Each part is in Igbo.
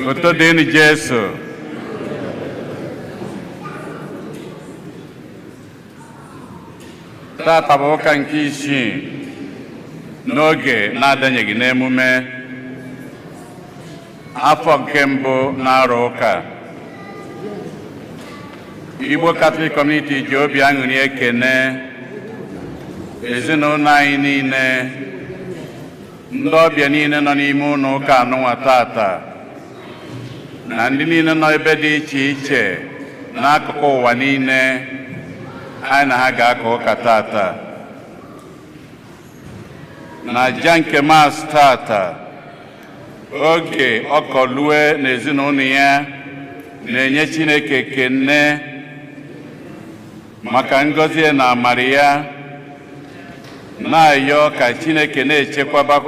Oto dịnụ Jesu. Tata bụ ụka nke isii n'oge na-adanyeghị n'emume afọ nke mbụ na-arụ ụka. Igbo Catholic Community ji obi aṅụrị ekene ezinụlọ anyị niile, ndị ọbịa niile nọ n'ime ụlọ ụka anụnwa tata, na ndị niile nọ ebe dị iche iche n'akụkụ ụwa niile anyị na ha ga-aka ụka tata. Na aja nke Mass tata, oge ọkọlue na ezinụlọ ya na-enye Chineke ekene maka ngọzi na amara ya, na-ayọ ka Chineke na-echekwaba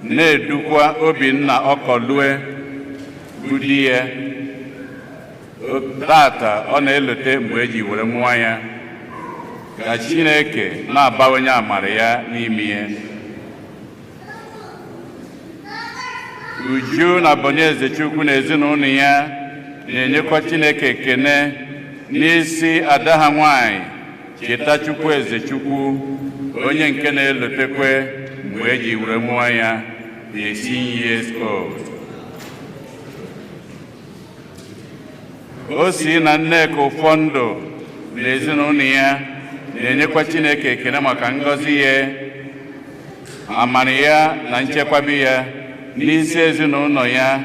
na-edukwa Obinna Ọkọlue bụ di ya. Tata ọ na-elote mgbe eji were mụọ ya, ka Chineke na-abawanye amara ya n'ime ya. Uju na Bonye Chukwu na ezinụlọ ya na-enyekwa Chineke ekene n'isi ada ha nwanyị Cheta Chukwu Ezechukwu, onye nke na-elotekwe mgbe eji were mụọ ya 18 years old. O si na Nneka Ụfọndụ na ezinụlọ ya na-enyekwa Chineke ekene maka ngọzi ya, amara ya na nchekwaba ya n'isi ezinụlọ ya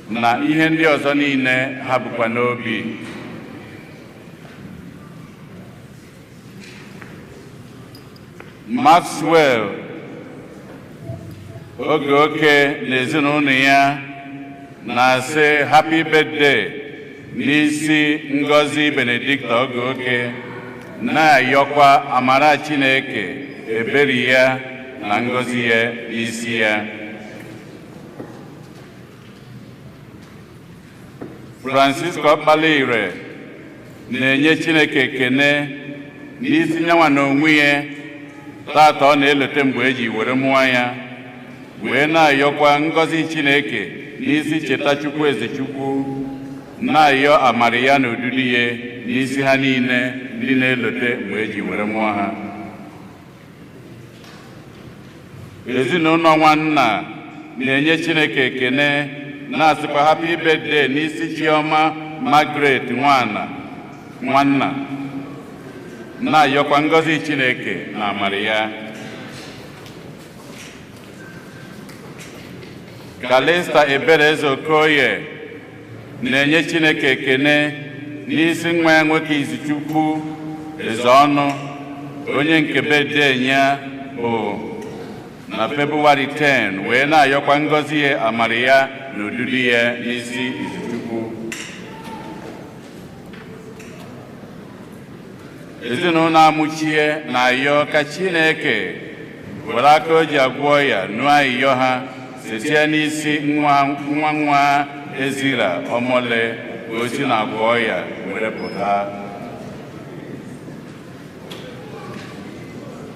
na ihe ndị ọzọ niile ha bụkwa n'obi. Maxwell Oge Oke na ezinụlọ ya na-asị happy birthday n'isi Ngozi Benedicta Oge Oke, na-ayọkwa amara Chineke, ebere ya na ngọzi ya n'isi ya. Francisco Ọkpalaire na-enye Chineke ekene n'isi nyanwa na onwe ya tata ọ na-elote mgbe eji were mụọ ya, wee na-ayọkwa ngọzi Chineke n'isi Cheta Chukwu Ezechukwu, na-ayọ amara ya na odudu ya n'isi ha niile ndị na-elote mgbe eji were mụọ ha. Ezinụlọ nwanna na-enye Chineke ekene na-asịkwa happy birthday n'isi Chioma Margaret nwanna, na-ayọkwa ngọzi Chineke na amara ya. Kalista Ebereze Okoye na-enye Chineke ekene n'isi nwa ya nwoke Izuchukwu Ezeọnụ, onye nke birthday ya bụ na Febụwarị 10, wee na-ayọkwa ngọzi ya, amara ya na odudu ya n'isi Izuchukwu. Ezinụlọ Amụchie na-ayọ ka Chineke were aka o ji agwọ ya nụọ ayịyọ ha setie n'isi nwa nwa Ezira Ọmọle osi na agwọ ya were pụta.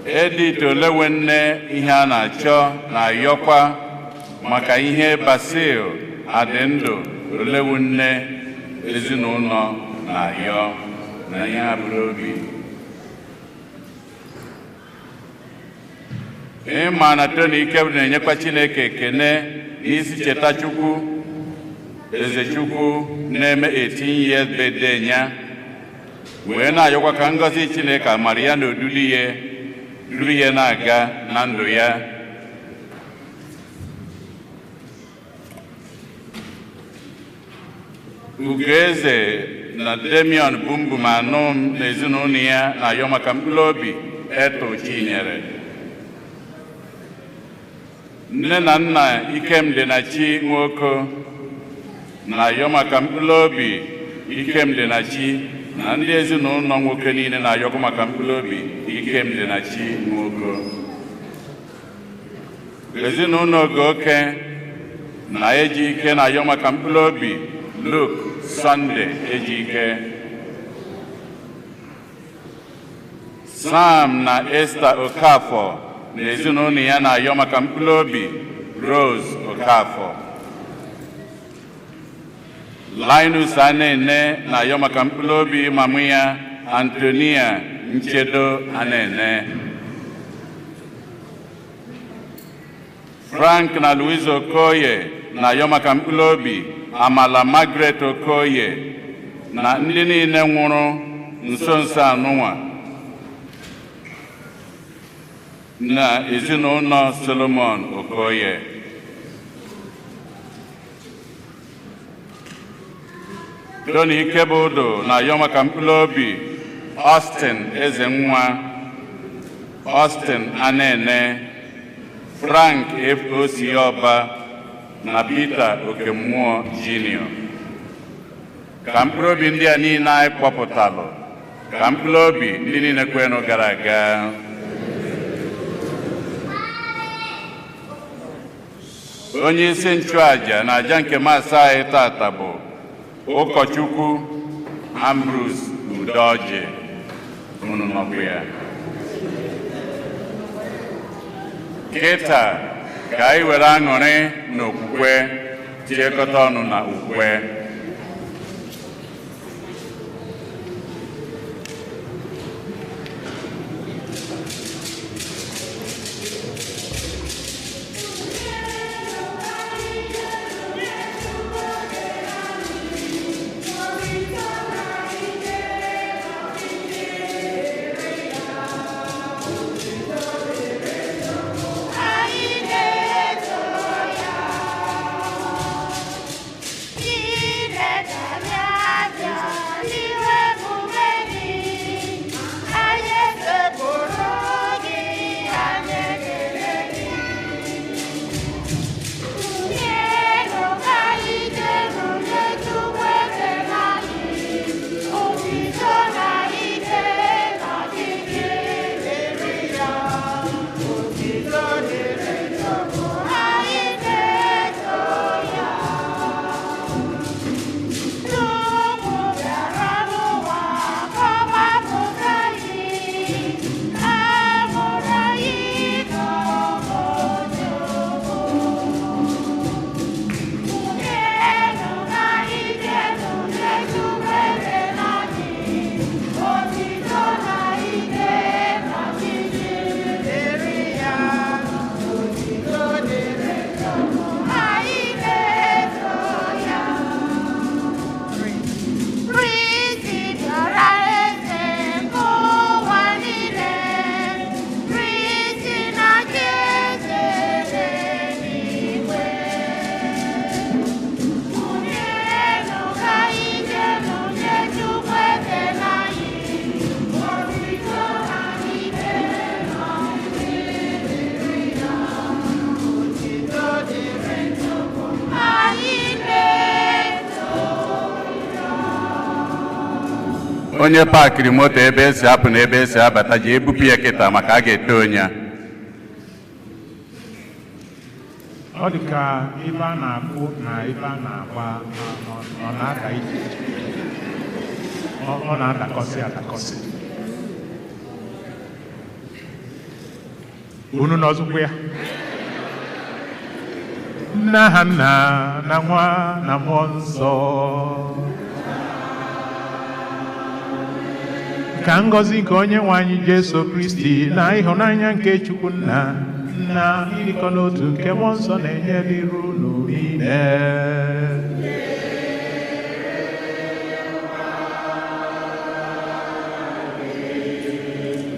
Edith Olewenne ihe a na-achọ na-ayọkwa maka ihe Basil Adịndụ Olewunne ezinụlọ na-ayọ na ihe abụrụ obi. Ịma na Tony Ikebụ na-enyekwa Chineke ekene n'isi Cheta Chukwu Ezechukwu na-eme 18 years birthday ya, wee na-ayọkwa ka ngọzi Chineke amara ya na odudu ya duru ya na-aga na ndụ ya. Ugoeze na Damian Bumbum Anum na ezinụlọ ya na-ayọ maka mkpụrụ obi Eto Chinyere. Nne na nna Ikemdịnachi Nwoko na-ayọ maka mkpụrụ obi Ikemdịnachi, na ndị ezinụlọ nwoke niile na-ayọkwa maka mkpụrụ obi Ikemdịnachi Nwoko. Ezinụlọ Ogoke na Ejike na-ayọ maka mkpụrụ obi Luke Sunday Ejike. Sam na Esther Okafor na ezinụlọ ya na-ayọ maka mkpụrụ obi Rose Okafor. Linus Anene na-ayọ maka mkpụrụ obi mamụ ya Antonia Nchedo Anene. Frank na Louise Okoye na-ayọ maka mkpụrụ obi Amala Margaret Okoye na ndị niile nwụrụ nso nso anụnwa na ezinụlọ Solomon Okoye. Tony Ikebodo na-ayọ maka mkpụrụ obi Austin Ezenwa, Austin Anene, Frank F.O.C. Ọba na Peter Okemmụọ Jr. Ka mkpụrụ obi ndị a niile anyị kpọpụtalụ, ka mkpụrụ obi ndị niile kwenụ gara aga. Onye isi nchụaja na aja nke masị anyị tata bụ Ụkọchukwu Ambrose Udoji. Unu nọkwa ya. Kịta ka anyị were aṅụrị na okwukwe tinyekọta ọnụ na ukwe. Onye paakịrị moto ebe esi apụ na ebe esi abata ji ebupụ ya kịta maka a ga-ete onye a. Ọ dị ka ife a na-akụ na ife a na-agba ọ na-ada iche iche, ọ na-adakọsị adakọsị. Unu nọzụkwa ya. Nna ha nna na nwa na mmụọ nsọ. Ka ngọzi nke onye nwe anyị Jesu Kristi na ịhụnanya nke Chukwu nna na ịdịkọ n'otu nke mmụọ nsọ na-enye dịrị unu niile.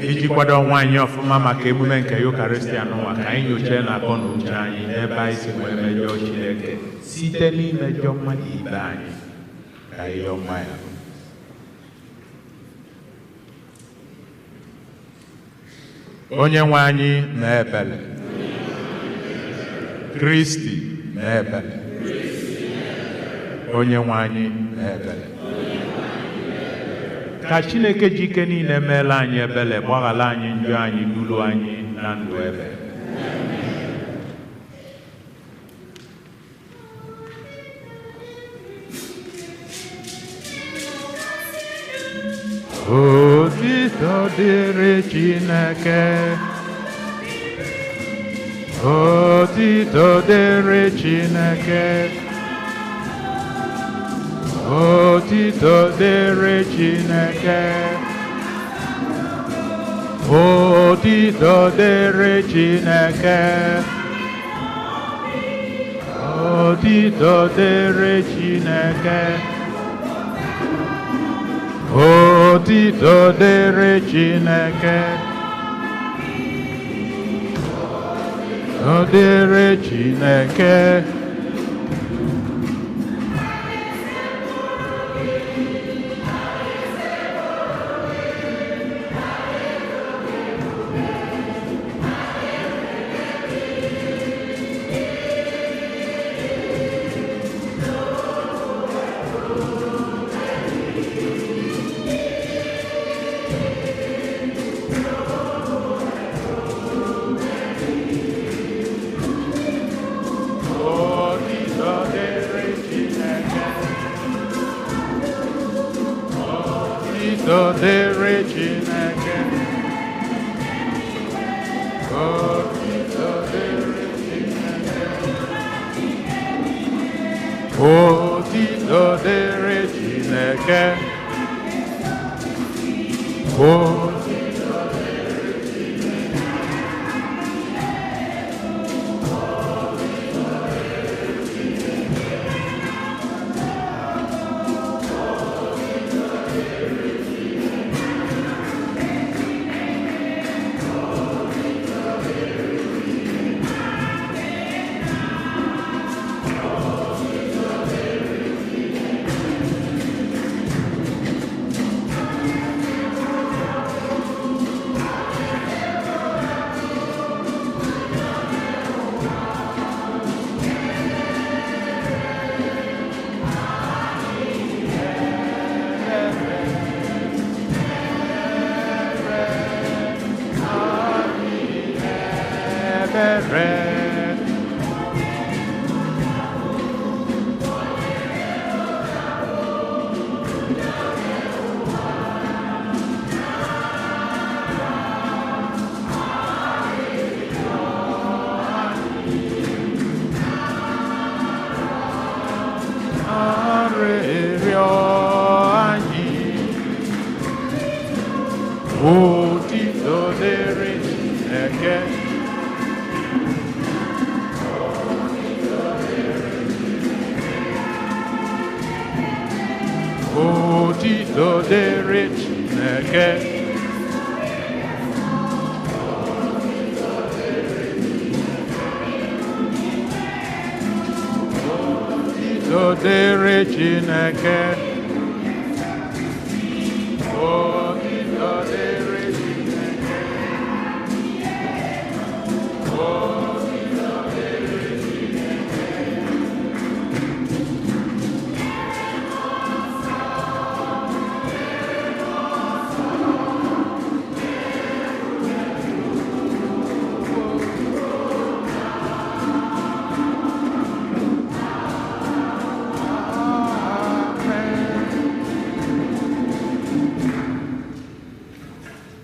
Iji kwado onwe anyị ọfụma maka emume nke Eucharistia n'ụwa, ka anyị nyochaa na akọ na uche anyị n'ebe anyị si wee mejọọ Chineke site n'imejọ mmadụ ibe anyị. Ka anyị yọọ mgbaghara. Onye nwe anyị na-ebele, Kristi na-ebele, onye nwe anyị na-ebele. Ka Chineke ji ike niile meela anyị ebele, gbaghara anyị njọ anyị, duru anyị na ndụ ebele. Otito dịrị Chineke, otito dịrị Chineke, Otito dịrị Chineke. Otito dịrị Chineke. Otito dịrị Chineke. Otito dịrị Chineke. Otito dịrị Chineke. Otito dịrị Chineke. Otito dịrị Chineke. Otito dịrị Chineke. Otito dịrị Chineke. Otito dịrị Chineke. Ebere. Arịrịọ anyị. Otito dịrị Chineke. Otito dịrị Chineke. Otito dịrị Chineke. Otito dịrị Chineke. Otito dịrị Chineke.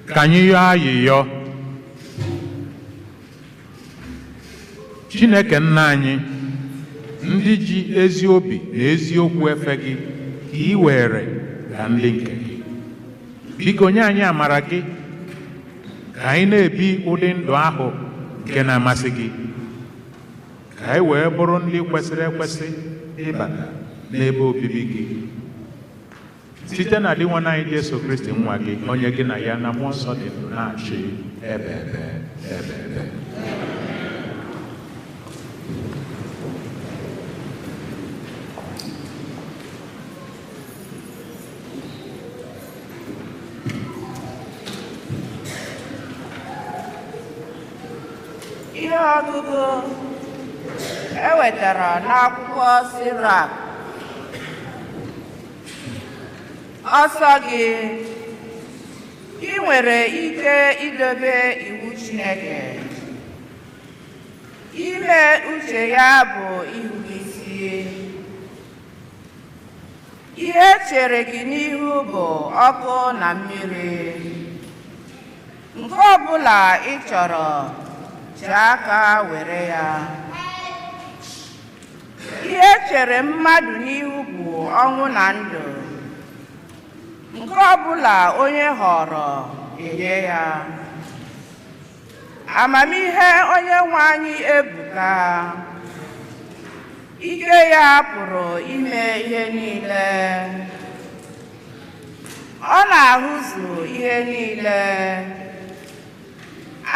Ka anyị yọọ ayịyọ. Chineke nna anyị, ndị ji ezi obi na eziokwu efe gị ka ị were ka ndị nke gị. Biko nye anyị amara gị ka anyị na-ebi ụdị ndụ ahụ nke na-amasị gị, ka anyị wee bụrụ ndị kwesịrị ekwesị ịbata n'ebe obibi gị. Site na di nwanne anyị Jesu Kristi nwa gị, onye gị na ya na mmụọ nsọ dị ndụ na-achị ebe ebe ebe ebe. Ihe ọgụgụ e wetara n'akwụkwọ Sirak. Ọsọ gị, ị nwere ike idobe iwu Chineke. Ime uche ya bụ ihube isi. Ihe chere gị n'ihu bụ ọkụ na mmiri. Nke ọbụla ị chọrọ, ji aka were ya. Ihe chere mmadụ n'ihu bụ ọnwụ na ndụ. Nke ọbụla onye họrọ enye ya. Amamihe onye nwe anyị ebuka. Ike ya pụrụ ime ihe niile. Ọ na-ahụzu ihe niile.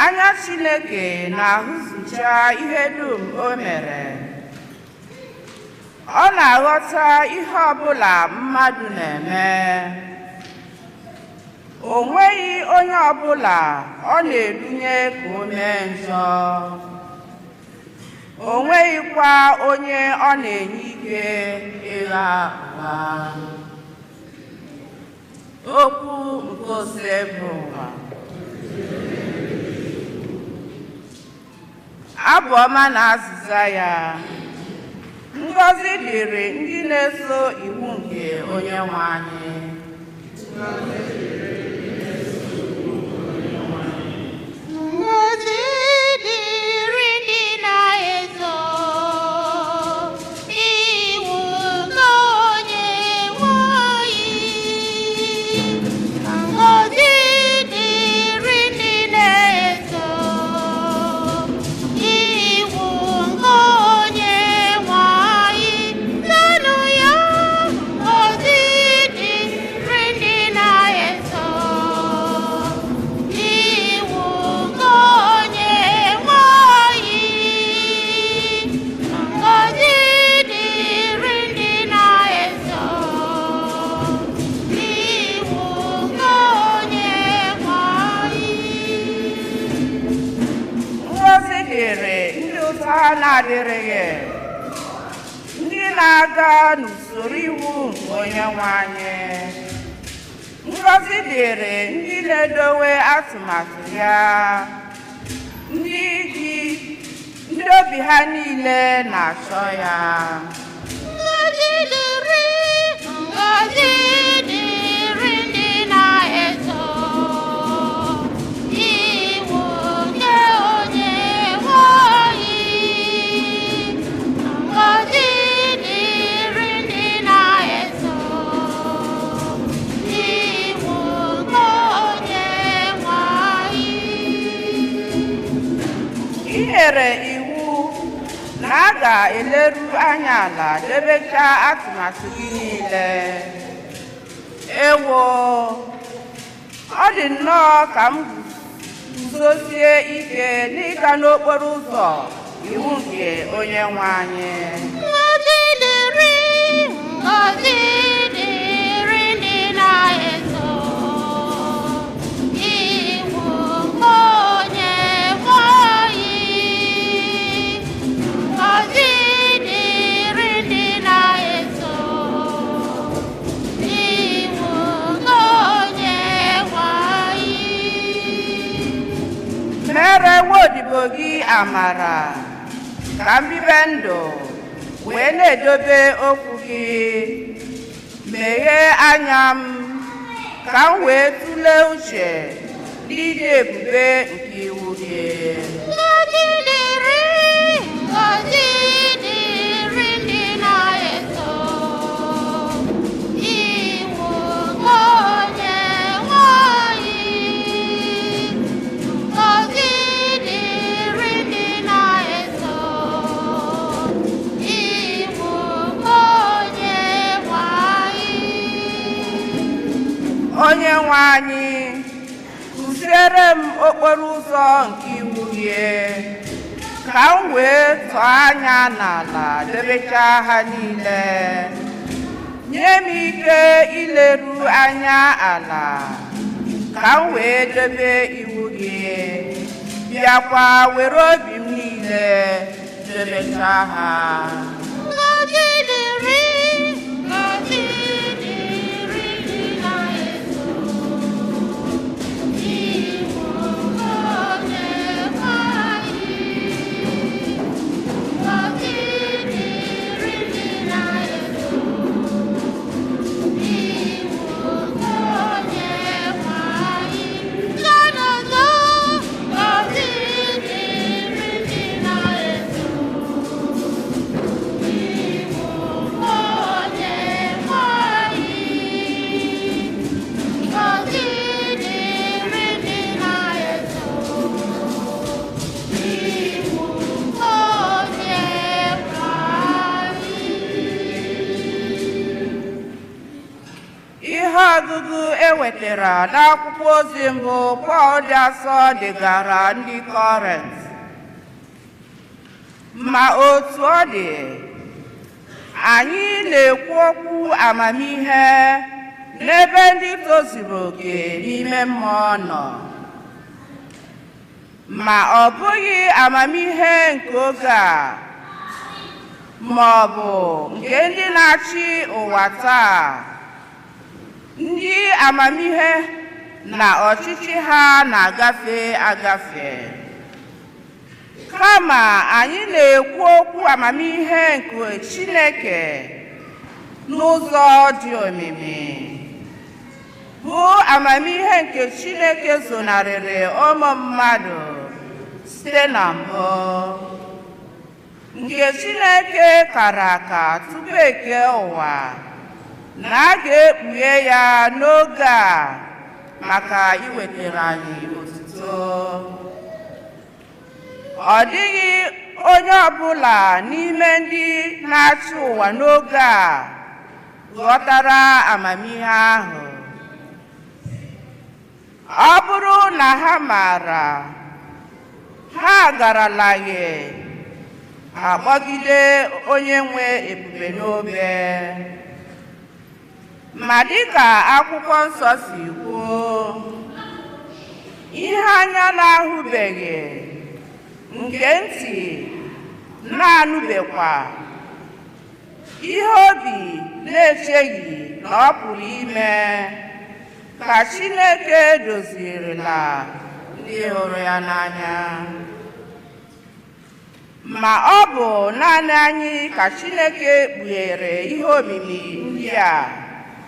Anya Chineke na-ahụzucha ihe dum o mere. Ọ na-aghọta ihe ọbụla mmadụ na-eme. O nweghị onye ọbụla ọ na-edunye ka o mee njọ. O nweghịkwa onye ọ na-enye ike ịgha ụgha. Okwu nke Osebụwa. Abụ ọma na azịza ya. Ngọzi dịrị ndị na-eso iwu nke onye nwe anyị. Ngọzi dịrị ndị na-eso iwu nke onye nwe anyị. Ngọzi dịrị ndị na-eso iwu nke onye nwe anyị. Zanụ ya, ngọzi dịrị ndị na-eso iwu nke onye nwe anyị. Ngọzi dịrị ndị na-eso iwu nke onye nwe anyị. Ngọzi dịrị ndị ụta na-adịrịghị, ndị na-aga n'usoro iwu nke onye nwe anyị. Ngọzi dịrị ndị na-edowe atụmatụ ya, ndị ji ndị obi ha niile na-achọ ya. Ngọzi dịrị, ngọzi dịrị ndị na-eso iwu nke onye nwe anyị. Ngọzi dịrị ndị na-eso iwu nke onye nwe anyị. I nyere iwu na a ga-eleru anya ala debechaa atụmatụ gị niile. Ewo, ọ dị nnọọ ka m guzosie ike n'ịga n'okporo ụzọ iwu nke onye nwe anyị. Ngọzi dịrị, ngọzi dịrị ndị na-eso iwu nke onye nwe anyị. Ngọzi dịrị ndị na-eso iwu nke onye nwe anyị. Mere nwa odibo gị amara ka m bibe ndụ wee na-edobe okwu gị. Meghee anya m ka m wee tụlee uche n'ịdị ebube nke iwu gị. Ngọzi dịrị, ngọzi dịrị ndị na-eso iwu nke onye nwe anyị. Ngọzi dịrị ndị na-eso iwu nke onye nwe anyị. Onye nwe anyị, kụziere m okporo ụzọ nke iwu gị, ka m wee tọọ anya n'ala debechaa ha niile. Nye m ike ileru anya ala, ka m wee debe iwu gị, bịakwa were obi m niile debechaa ha. Ngọzi dịrị, ngọzi dịrị ndị na-eso iwu nke onye nwe anyị. Ngọzi dịrị ndị na-eso iwu nke onye nwe anyị. Zanụzọ, ngọzi dịrị ndị na-eso Ihe ọgụgụ e wetara n'akwụkwọ ozi mbụ Pọl dị asọ degara ndị Kọrint. Ma otu ọ dị, anyị na-ekwu okwu amamihe n'ebe ndị tozuru oke n'ime mmụọ nọ, ma ọ bụghị amamihe nke oge a, ma ọ bụ nke ndị na-achị ụwa taa, ndị amamihe na ọchịchị ha na-agafe agafe. Kama anyị na-ekwu okwu amamihe nke Chineke n'ụzọ dị omimi, bụ amamihe nke Chineke zonarịrị ụmụ mmadụ site na mbụ, nke Chineke kara aka tupu eke ụwa, na a ga-ekpughe ya n'oge a maka iwetara anyị otuto. Ọ dịghị onye ọbụla n'ime ndị na-achị ụwa n'oge a ghọtara amamihe ahụ. Ọ bụrụ na ha maara, ha agaralaghị akpọgide onye nwe ebube n'obe. Ma dịka akwụkwọ nsọ si kwuo, ihe anya na-ahụbeghị, nke ntị na-anụbekwa, ihe obi na-echeghị na ọ pụrụ ime, ka Chineke dozirila ndị hụrụ ya n'anya. Ma ọ bụ naanị anyị ka Chineke kpughere ihe omimi ndị a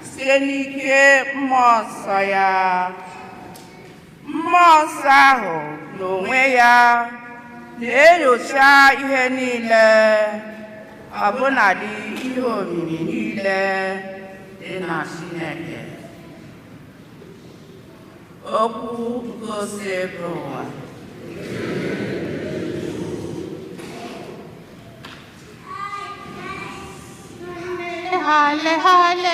site n'ike mmụọ nsọ ya. Mmụọ nsọ ahụ n'onwe ya na-enyocha ihe niile, ọbụnadị ihe omimi niile dị na Chineke. Okwu ngosi ebe ụwa. Halle, hallelujah,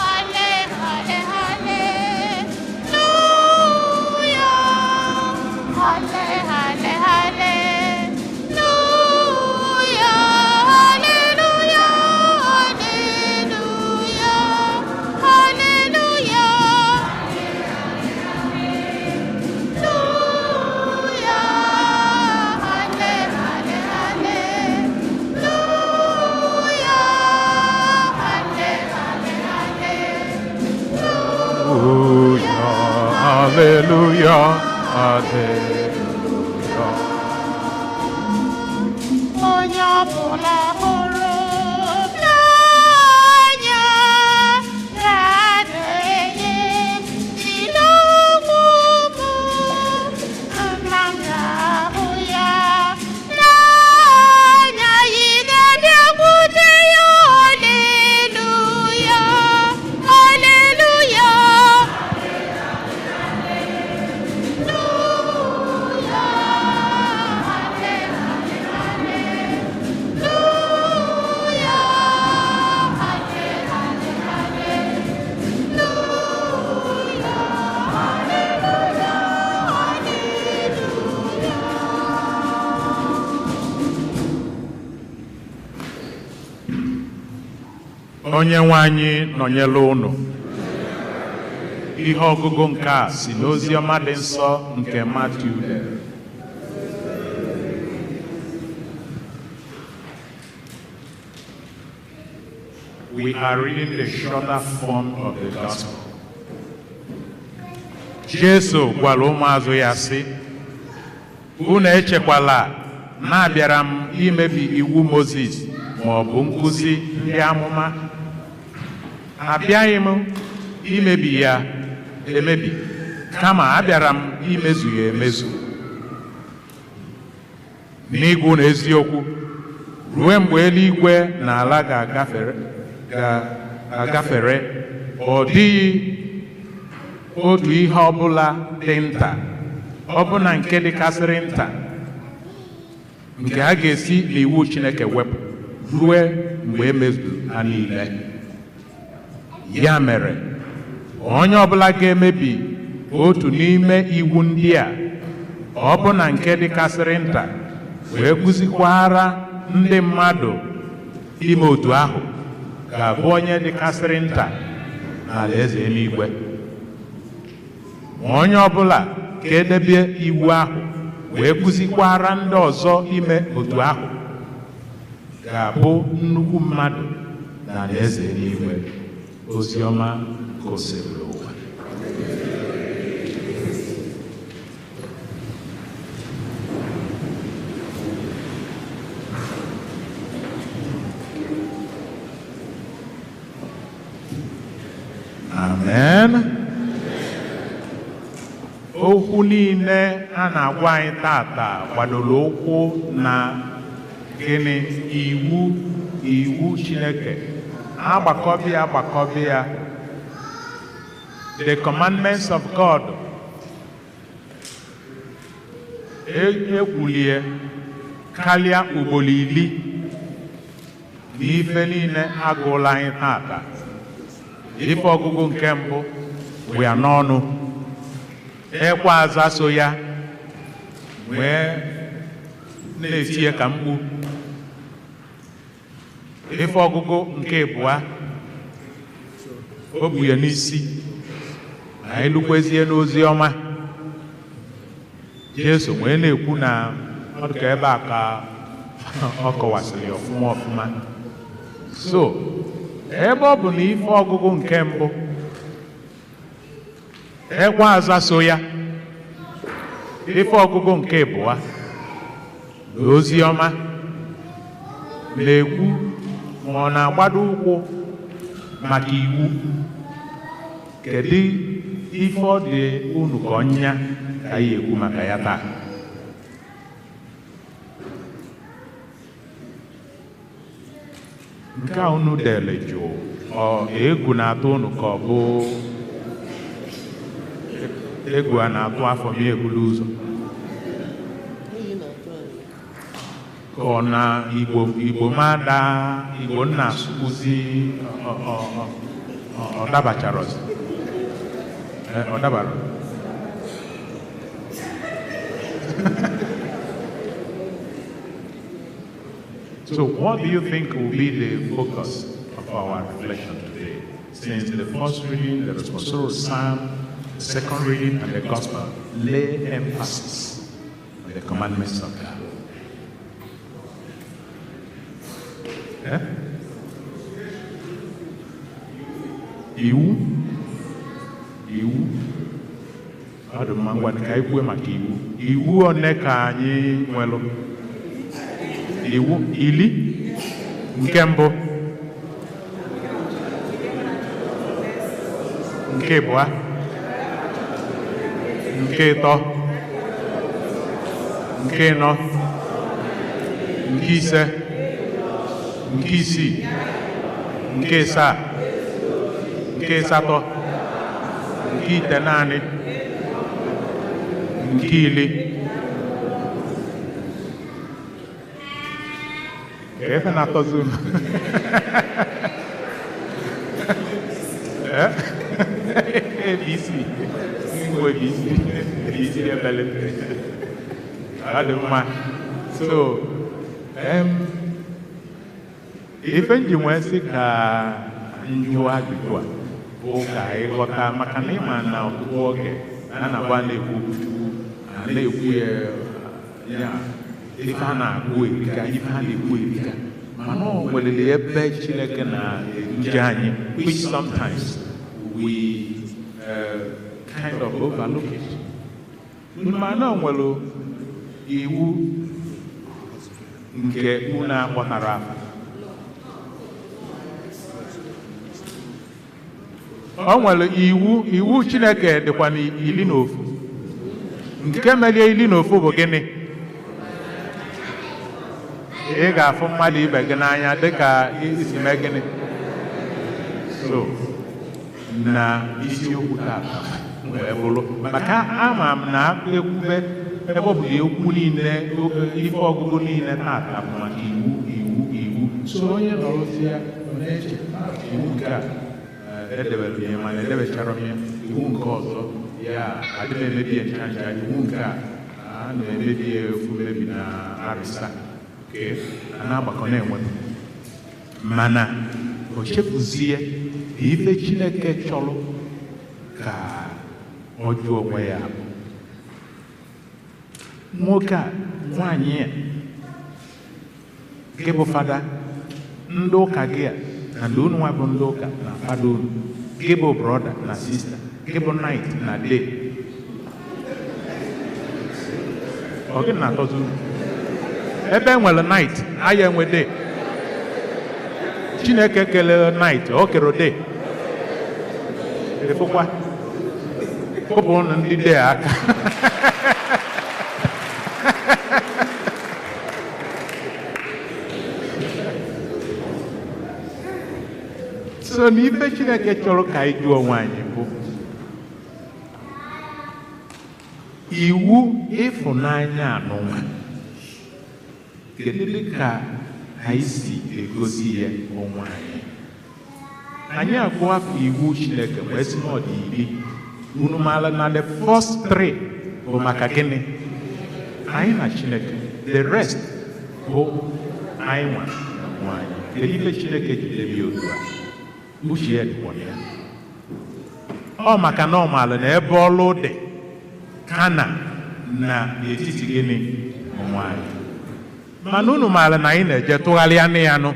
halle, halle, hallelujah, halle, halle, hallelujah, hallelujah, hallelujah, hallelujah, halle, halle, hallelujah, halle, halle, hallelujah. Hallelujah, hallelujah. Onye ọbụla hụrụ n'anya ga-adịghị n'ọmụmụ, nna m ga-ahụ ya n'anya, ị ga-abịakwute ya. Haleluya, haleluya. Onye nwe anyị nọnyere unu. Ihe ọgụgụ nke a si n'ozi ọma dị nsọ nke Matiu dere. We are reading the shorter form of the gospel. Jesu gwara ụmụazụ ya sị, unu echekwala na abịara m imebi iwu Mozis ma ọ bụ nkụzi ndị amụma. Abịaghị m imebi ya emebi, kama abịara m imezu ya emezu. N'igwu na eziokwu, ruo mgbe eluigwe na ala ga-agafere, ọ dịghị otu ihe ọbụla dị nta, ọbụna nke dịkasịrị nta, nke a ga-esi n'iwu Chineke wepụ, rue mgbe e mezuru ha niile. Ya mere, onye ọbụla ga-emebi otu n'ime iwu ndị a, ọ bụ na nke dịkasịrị nta, wee kụzikwara ndị mmadụ ime otu ahụ, ga-abụ onye dịkasịrị nta n'alaeze eluigwe. Ma onye ọbụla ga-edebe iwu ahụ wee kụzikwara ndị ọzọ ime otu ahụ, ga-abụ nnukwu mmadụ n'alaeze eluigwe. Ozi ọma gosiri ụwa. Amen. Okwu niile a na-agwa anyị tata gbadoro ụkwụ na gịnị? Iwu Chineke. Agbakọbịa. The commandments of God. Ekwulie karịa ugboro 10 n'ife niile agụla anyị tata. Ife ọgụgụ nke mbụ bụ ya n'ọnụ, ekwe aza so ya wee na-etinye ka mkpu. Ife ọgụgụ nke abụọ o bu ya n'isi, anyị lukwezie n'ozi ọma. Jesu wee na-ekwu na ọ dị ka ebe a ka ọ kọwasịrị ọfụma ọfụma. So ebe ọ bụ na ife ọgụgụ nke mbụ ekwe aza so ya, ife ọgụgụ nke abụọ na ozi ọma na-ekwu ma ọ na-agbado ụkwụ maka iwu, kedu ife ọ dị unu ka ọnya ka anyị ekwu maka ya taa? Nke a unu dere jụụ, ọ egwu na-atụ unu ka ọ bụ egwu a na-atụ afọ ma ebulu ụzọ? Ka ọ na Igbo mada Igbo nna asụkwuzi ọ dabachara ọzọ? Ọ dabara? So what do you think will be the focus of our reflection today? Since the first reading, the responsorial psalm, the second reading, and the gospel lay emphasis on the commandments of God. Eh? Iwu? Iwu? Ọ dị mma, ngwa ka anyị kwuo maka iwu. Iwu one ka anyị nwelụ? Iwu ili nke mbụ, nke abụọ, nke ịtọ, nke ịnọ, nke ise, nke isii, nke asaa, nke asatọ, nke itenaanị, nke iri. Efe na-atọzi unu? ABC. Ngwa ABC. ABC ebelete. Ọ dị mma. So, ife nji nwee sị ka njụ ajụjụ a bụ ka anyị ghọta, maka na ịma na ọtụtụ oge a na-agba na-ekwu Chukwu, a na-ekwu ya ife a na-agụ erika, ife a na-ekwu erika, mana ọ nwelele ebe Chineke na-eduje anyị, which sometimes we kind of overlook it. Mana ọ nwere iwu nke unu akpọtara afa. Ọ nwere iwu Chineke dịkwa n'ili na ofu. Nke merie ili na ofu bụ gịnị? Ị ga-afụ mmadụ ibe gị n'anya dịka isi mee gịnị? So na isiokwu tata wee bụrụ maka ama m na ekwube ebe ọ bụ ekwu niile, ife ọgụgụ niile tata bụ maka iwu iwu iwu. So onye nọrọzi ya ọ na-eche iwu nke a edebere ya mana edebechara m ya, iwu nke ọzọ ya adị m emebi ya ncha ncha, iwu nke a a na-emebi ya ofu mmebi na arịsa ke a na-agbakọ na-enwepụ. Mana o chefuzie ife Chineke chọrọ ka ọ jụọ onwe ya bụ nwoke a nwaanyị a gị bụ fada ndị ụka gị a na ndị unu nwa bụ ndị ụka na fada unu, gị bụ brọda na sista, gị bụ night na day, ọ gị na-atọzi unu? Ebe e nwere night aya enwe day. Chineke kelere night, o kere day. Efukwa kụpụ unu ndị day aka. So n'ife Chineke chọrọ ka anyị jụọ onwe anyị bụ iwu ịfụnanya anụnwa, kedu ka anyị si egosi ya onwe anyị? Anyị agụọ afọ iwu Chineke wee sị na ọ dị iri. Unu maara na the first three bụ maka gịnị? Anyị na Chineke. The rest bụ anyị nwa na onwe anyị. Kedu ife Chineke ji debe ya otu a? Uche ya dịkwa ya. Ọ maka na ọ maara na ebe ọlụ dị kana na n'etiti gịnị onwe anyị. Mana unu maara na anyị na-eje tụgharịa nụ ya nụ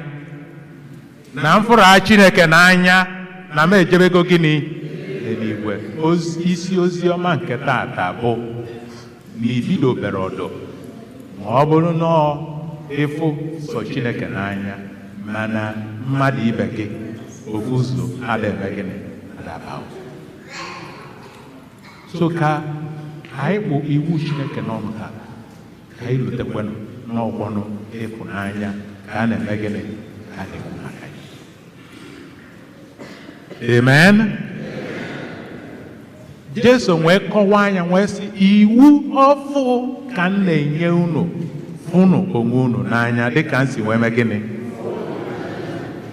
na mfụrụ Chineke n'anya na m ejebego gịnị eluigwe. Isi ozi ọma nke taata bụ na ibidobere ọdụ ma ọ bụrụ na ịfụ sọ Chineke n'anya mana mmadụ ibe gị ofu ụzọ ada eme gịnị adaba. So ka anyị kpụ iwu Chineke n'ọnụ taa, ka anyị lutekwanụ n'ọgbọnụ ịfụnanya ka a na-eme gịnị ka a na-ekwu maka ya. Amen. Jesu wee kọwaa anya wee sị iwu ọfụ ka m na-enye unu, fụnụ onwe unu n'anya dịka m si wee mee gịnị.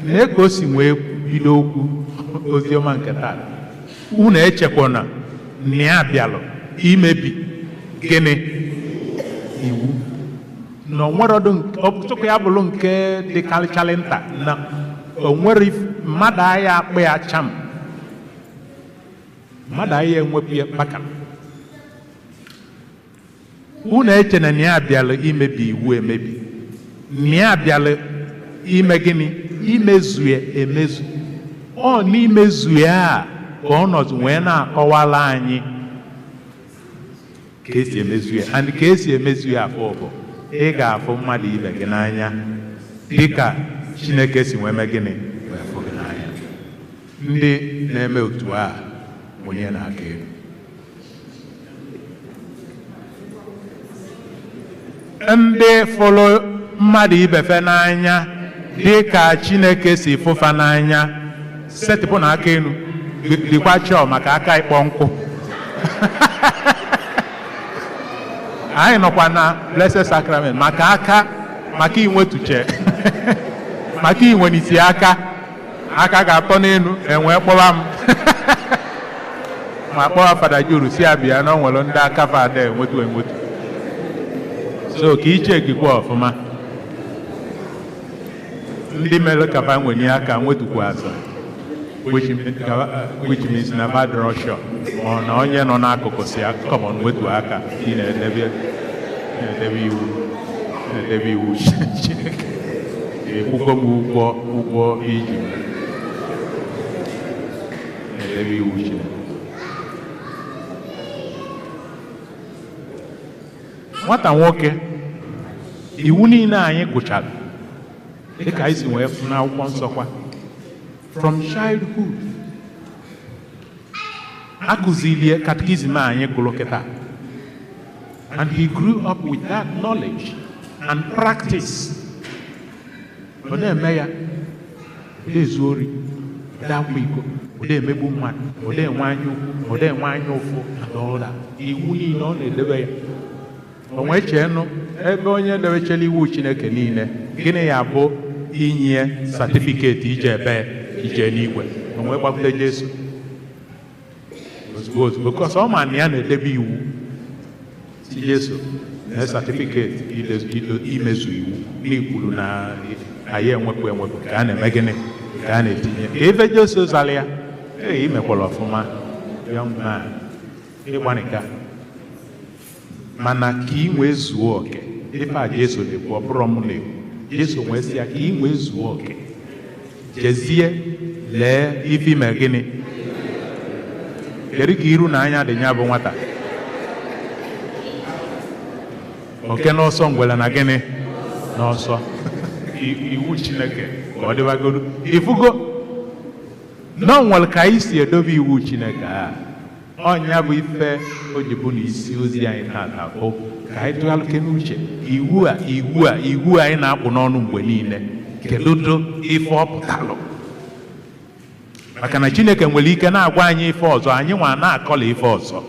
Lee ka o si wee bido okwu oziọma nke taa. Unu echekwana na ya bịalụ imebi gịnị iwu, na onwere ọtụtụ ya bụrụ nke dị karịcharị nta na onwere mmadụ agha akpụ ya cham, mmadụ agha enwepụ ya kpakam. Unu eche na ya bịalụ imebi iwu emebi, na ya bịalụ ime gịnị? Imezu ya emezu. Ọ n'imezu ya ka ọ nọzi wee na-akọwala anyị ka esi emezu ya. And ka esi emezu ya afọ bụ ị ga-afụ mmadụ ibe gị n'anya dịka Chineke si wee mee gịnị wee fụ gị n'anya. Ndị na-eme otu a onye na-aka elu. Ndị fụrụ mmadụ ibe fe n'anya dịka Chineke si fụfa n'anya, setịpụ na aka elu, dịkwa chọọ maka aka ịkpọ nkwụ. Anyị nọkwa na Blessed Sacrament maka aka, maka inwetuche, maka inwenisi aka, aka ga-atọ n'elu enwee kpọwa m. Ma kpọwa Fada Juru si abịa na ọ nwere ndị aka fada enwetu enwetu. So ka iche gịkwa ọfụma. Ndị mere ka fa nwenye aka nwetukwa azụ, which means na fa dịrọ sure, ma ọ na onye nọ n'akụkụ si come on wetu aka, ị na-edebe iwu, na-edebe iwu Chineke. Ekwukwo m ụgwọ iji na-edebe iwu Chineke. Nwata nwoke, iwu niile anyị gụchara dịka anyị si wee fụ n'akwụkwọ nsọ kwa, from childhood akụzilie catechism anyị gụrụ kịta, and he grew up with that knowledge and practice. Ọ na-eme ya, ọ na-ezu ori, ọ na-akwa iko, ọ na-emegbu mmadụ, ọ na-enwe anya ukwu, ọ na-enwe anya ụfụ, and all that. Iwu niile ọ na-edebe ya. O nwee cheenụ ebe onye debechara iwu Chineke niile, gịnị ya bụ inye satifiketi ije ebe ije n'igwe. O wee gbakwute Jesu ozugbo ozugbo, because ọ ma na ya na-edebe iwu. Si Jesu na satifiketi imezu iwu n'ikwuru na anyị enwepụ enwepụ ka a na-eme gịnị ka a na-etinye. Ka ife Jesu zara ya, ee, imekwara ọfụma young man, ịgbanika, mana ka ị nwee zuo oke. Ife a Jesu na-ekwu, ọ bụrụ m na-ekwu. Jesu nwee sị ya ka ị nwee zuo oke, jezie lee ife ime gịnị. Kedu ka iru na anya dị ya bụ nwata oke n'ọsọ ngwele na gịnị n'ọsọ iwu Chineke ka ọ dịbagodu. Ifugo na nwere ka anyị si edobe iwu Chineke a. Ọnya bụ ife o ji bụ na isi ozi anyị tata bụ ka anyị tụgharịke n'uche iwu a iwu a iwu anyị na-akpụ n'ọnụ mgbe niile, kedudo ife ọ pụtalụ. Maka na Chineke nwere ike na-agwa anyị ife ọzọ, anyị nwa na-akọla ife ọzọ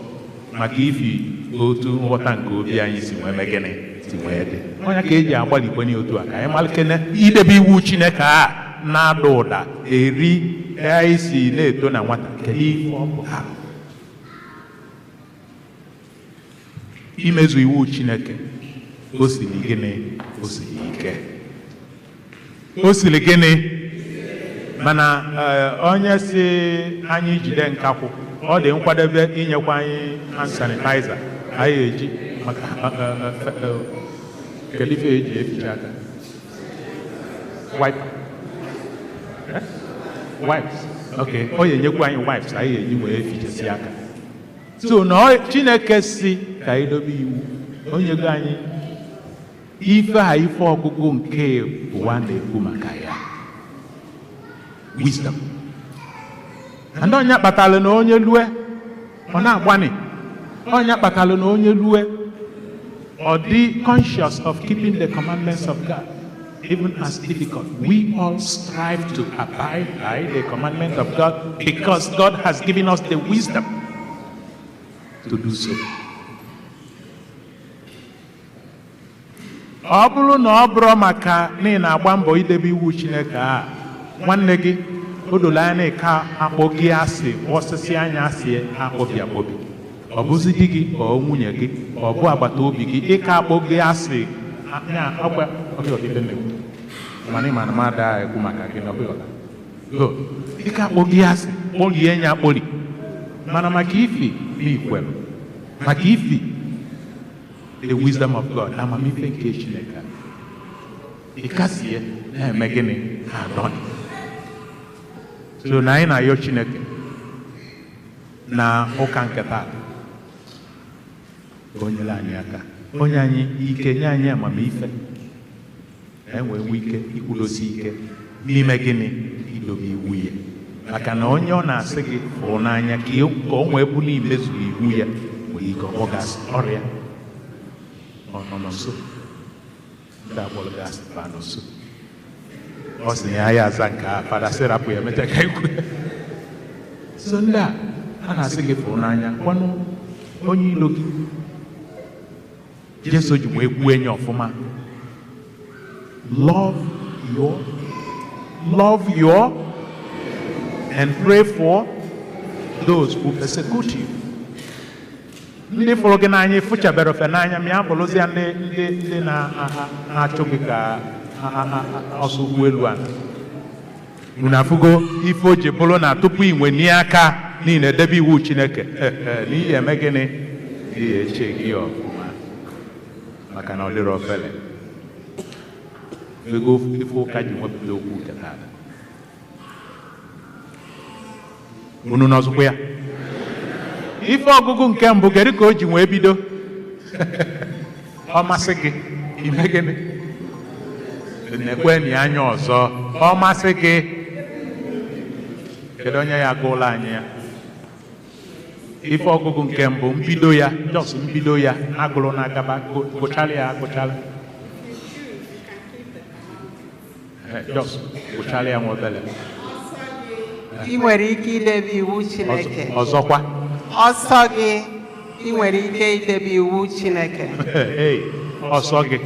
maka ifi otu nghọta nke obi anyị si nwee gịnị si nwee dị. Ọnya ka eji agbalikwe n'otu a ka anyị malekene idebe iwu Chineke a na-ada ụda eri anyị si na-eto na nwata. Kedu ife ọ pụtalụ? Imezu iwu Chineke o siri gịnị? O siri ike. O siri gịnị? Mana onye si anyị jide nkakwụ, ọ dị nkwadebe inyekwa anyị hand sanitizer anyị eji maka kedu ife eji eficha aka? Wipe. Wipes. Okay, ọ ga-enyekwa anyị wipes anyị eji wee fichasị aka. So na Chineke si ka anyị dobe iwu, o nyego anyị ife a ife ọgụgụ nke ụwa na-ekwu maka ya, wisdom. Ndị onye kpatara na onye lue ọ na-agbani, onye kpatara na onye lue ọ dị conscious of keeping the commandments of God, even as difficult. We all strive to abide by the commandment of God because God has given us the wisdom to do so. Ọ bụrụ na ọ bụrụ maka na ị na-agba mbọ idebe iwu Chineke a, nwanne gị o doro anya na ka akpọ gị asị osisi anya asị akpọbi akpọbi, ọ bụzi di gị ọ nwunye gị ọ bụ agbata obi gị ịka akpọ gị asị ịka akpọ gị asị kpọlie ya akpọli. Mana maka ifi n'ikwere, maka ifi the wisdom of God, amamife nke Chineke, ịkasie na-eme gịnị ha. So na anyị na-ayọ Chineke na ụka nke taa ka o nyere anyị aka, onye anyị ike, nye anyị amamife enwee nwe ike ikwudosi ike n'ime gịnị idobe iwu ya. Maka na onye ọ na-asị gị fụrụ n'anya ka o nwee bụ na imezuru iwu ya nwere ike ọ gasị ọrịa ọ nọ nso, ndị akpọrọ gasị ba nọ nso. Ọ sị ya ya aza nke a, fada sị rapụ ya mecha ka ikwu. So ndị a na-asị gị fụrụ n'anya kwanụ onye ilo gị. Jesu ji wee kwuo enyi ọfụma, love your and pray for those who persecute you. Ndị fụrụ gị n'anya fụchabere ofe n'anya ma ya bụrụzie ndị na-achụ gị ka ọsọ ụgbọelu a. Unu afụgo ife o ji bụrụ na tupu i nwe aka niile edebe iwu Chineke n'ihi eme gịnị n'ihi eche gị ọfụma, maka na ọ dịrị ofele. Ego ife ụka ji nwepụta okwu nke taa. Unu nọzụkwa ya. Ife ọgụgụ nke mbụ kedu ka o ji wee bido? Ọ masị gị ime gịnị? Nekwe na anya ọzọ. Ọ masị gị. Kedu onye ya agụla anyị ya? Ife ọgụgụ nke mbụ mbido ya, just mbido ya, agụrụ na agaba, gụchala ya agụchala. Just gụchala ya nwa obere. Ị nwere ike idebe iwu Chineke. Ọzọkwa. Ọsọ gị, ị nwere ike idebe iwu Chineke. Ee, ọsọ gị.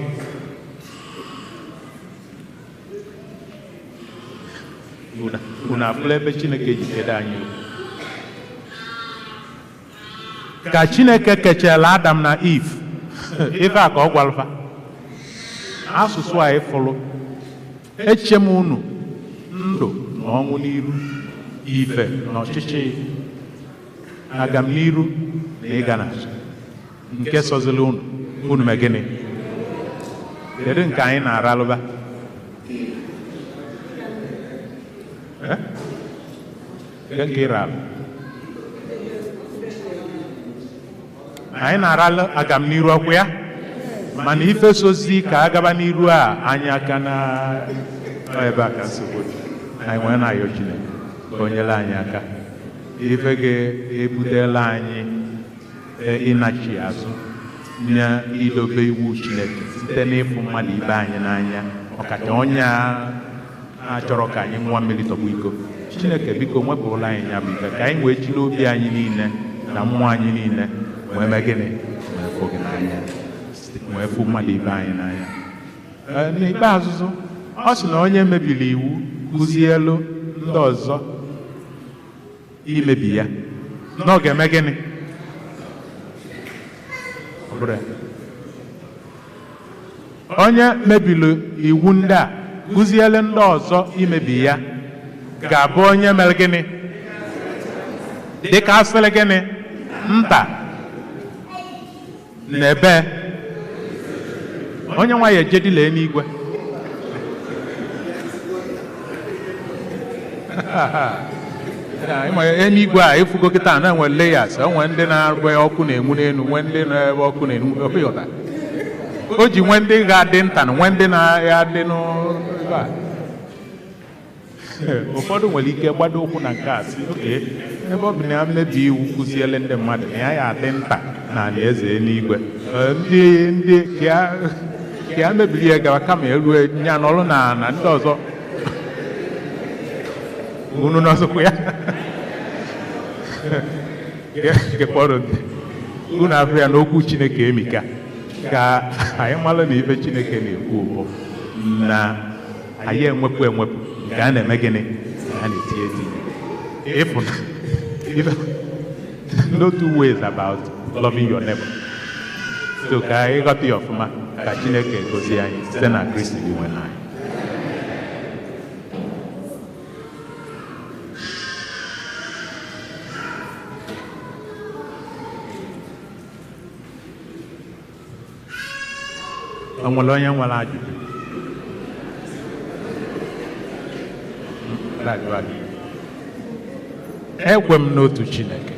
Unu afụla ebe Chineke ji kedo anyị okwu. Ka Chineke kechela Adam na Eve, ife a ka ọ gwalụfa. Asụsụ a ịfụlụ, eche m unu ndụ na ọnwụ n'iru, ife na ọchịchị, agam n'iru na ịga n'azụ. Nke sọzili unu, unu mee gịnị? Kedu nke anyị na-aralụba? Nke ị ralụ? Anyị na-aralụ agam n'iru ọkwụ ya? Mana ife sozi ka agaba n'iru a anyị aka na ebe a ka nsogbu dị. Anyị nwee na-ayọ Chineke ka o nyere anyị aka. Ife ga-ebutela anyị ịnachi azụ na idobe iwu Chineke site n'ịfụ mmadụ ibe anyị n'anya, ọkacha onye a chọrọ ka anyị ṅụọ mmiri tọgbọ iko. Chineke biko nwepụrụla anyị ya bụ ife ka anyị wee jiri obi anyị niile na mmụọ anyị niile wee mee gịnị? Wee fụ gị n'anya, wee fụ mmadụ ibe anyị n'anya. N'ikpeazụ, ọ sị na onye mebiri iwu kụzielu ndị ọzọ imebi ya, na ọ ga-eme gịnị? Onye mebiri iwu ndị a kụzielu ndị ọzọ imebi ya ga-abụ onye mere gịnị? Dịka asịrị gịnị? Nta na ebe onye nwa ya ejedila eluigwe. Eluigwe a efugo kịta na-enwe layers, enwe ndị na-agba ọkụ na-enwu n'elu, nwee ndị na-ebe ọkụ na-enwu, o ji nwee ndị ga-adị nta na nwee ndị na-adị n'ebe a. Ụfọdụ nwere ike gbado ụkwụ na nke a sị, oke ebe ọ bụ na ya mmebi iwu kụziele ndị mmadụ na ya ya adị nta na alaeze eluigwe, ndị ndị ka ya mebiri ya gawa kama erue ya n'ọrụ na na ndị ọzọ unu n'ọzọkwa ya unu afọ ya n'okwu Chineke emika ka anyị malụ na ife Chineke na-ekwu bụ na anyị enwepụ enwepụ nke a na-eme gịnị? A na-eti eti. Ịfụ no two ways about loving your neighbor. So ka anyị ghọta ya ọfụma ka Chineke gozie anyị site na Kristi dị nwe anyị. O nwere onye nwere ajụjụ? Ekwe m n'otu Chineke.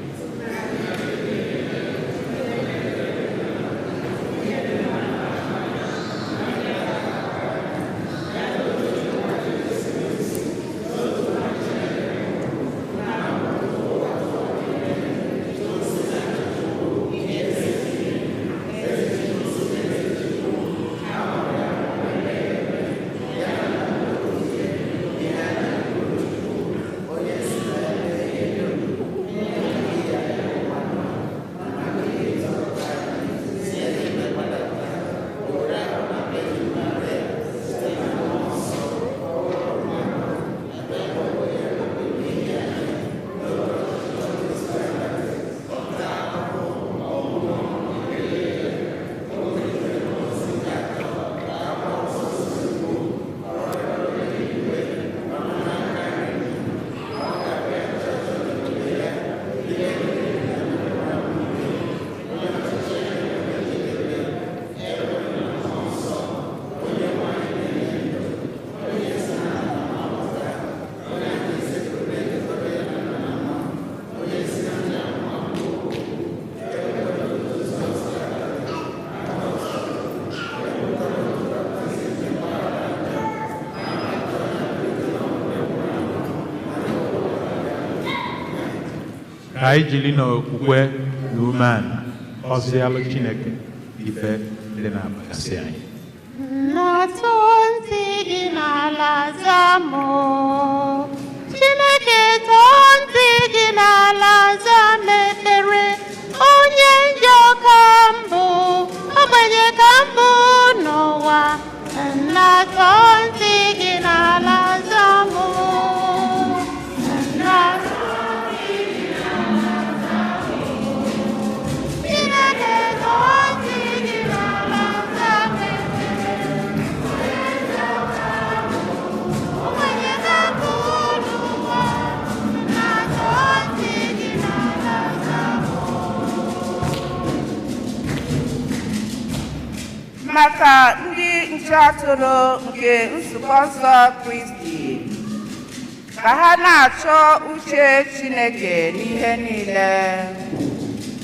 Ka anyị jiri n'okwukwe na umeala ọzialụ Chineke ife dị na-agbakasị anyị. Na-atụ ntị gị n'ala zaa m, Chineke tọọ ntị gị n'ala zaa m ekpere. Onye njọ ka mbụ, ogbenye ka mbụ n'ụwa, na-atọ ntị gị n'ala zaa m. Maka ndị nche atụrụ nke nzukọ nsọ Kristi, ka ha na-achọ uche Chineke n'ihe niile,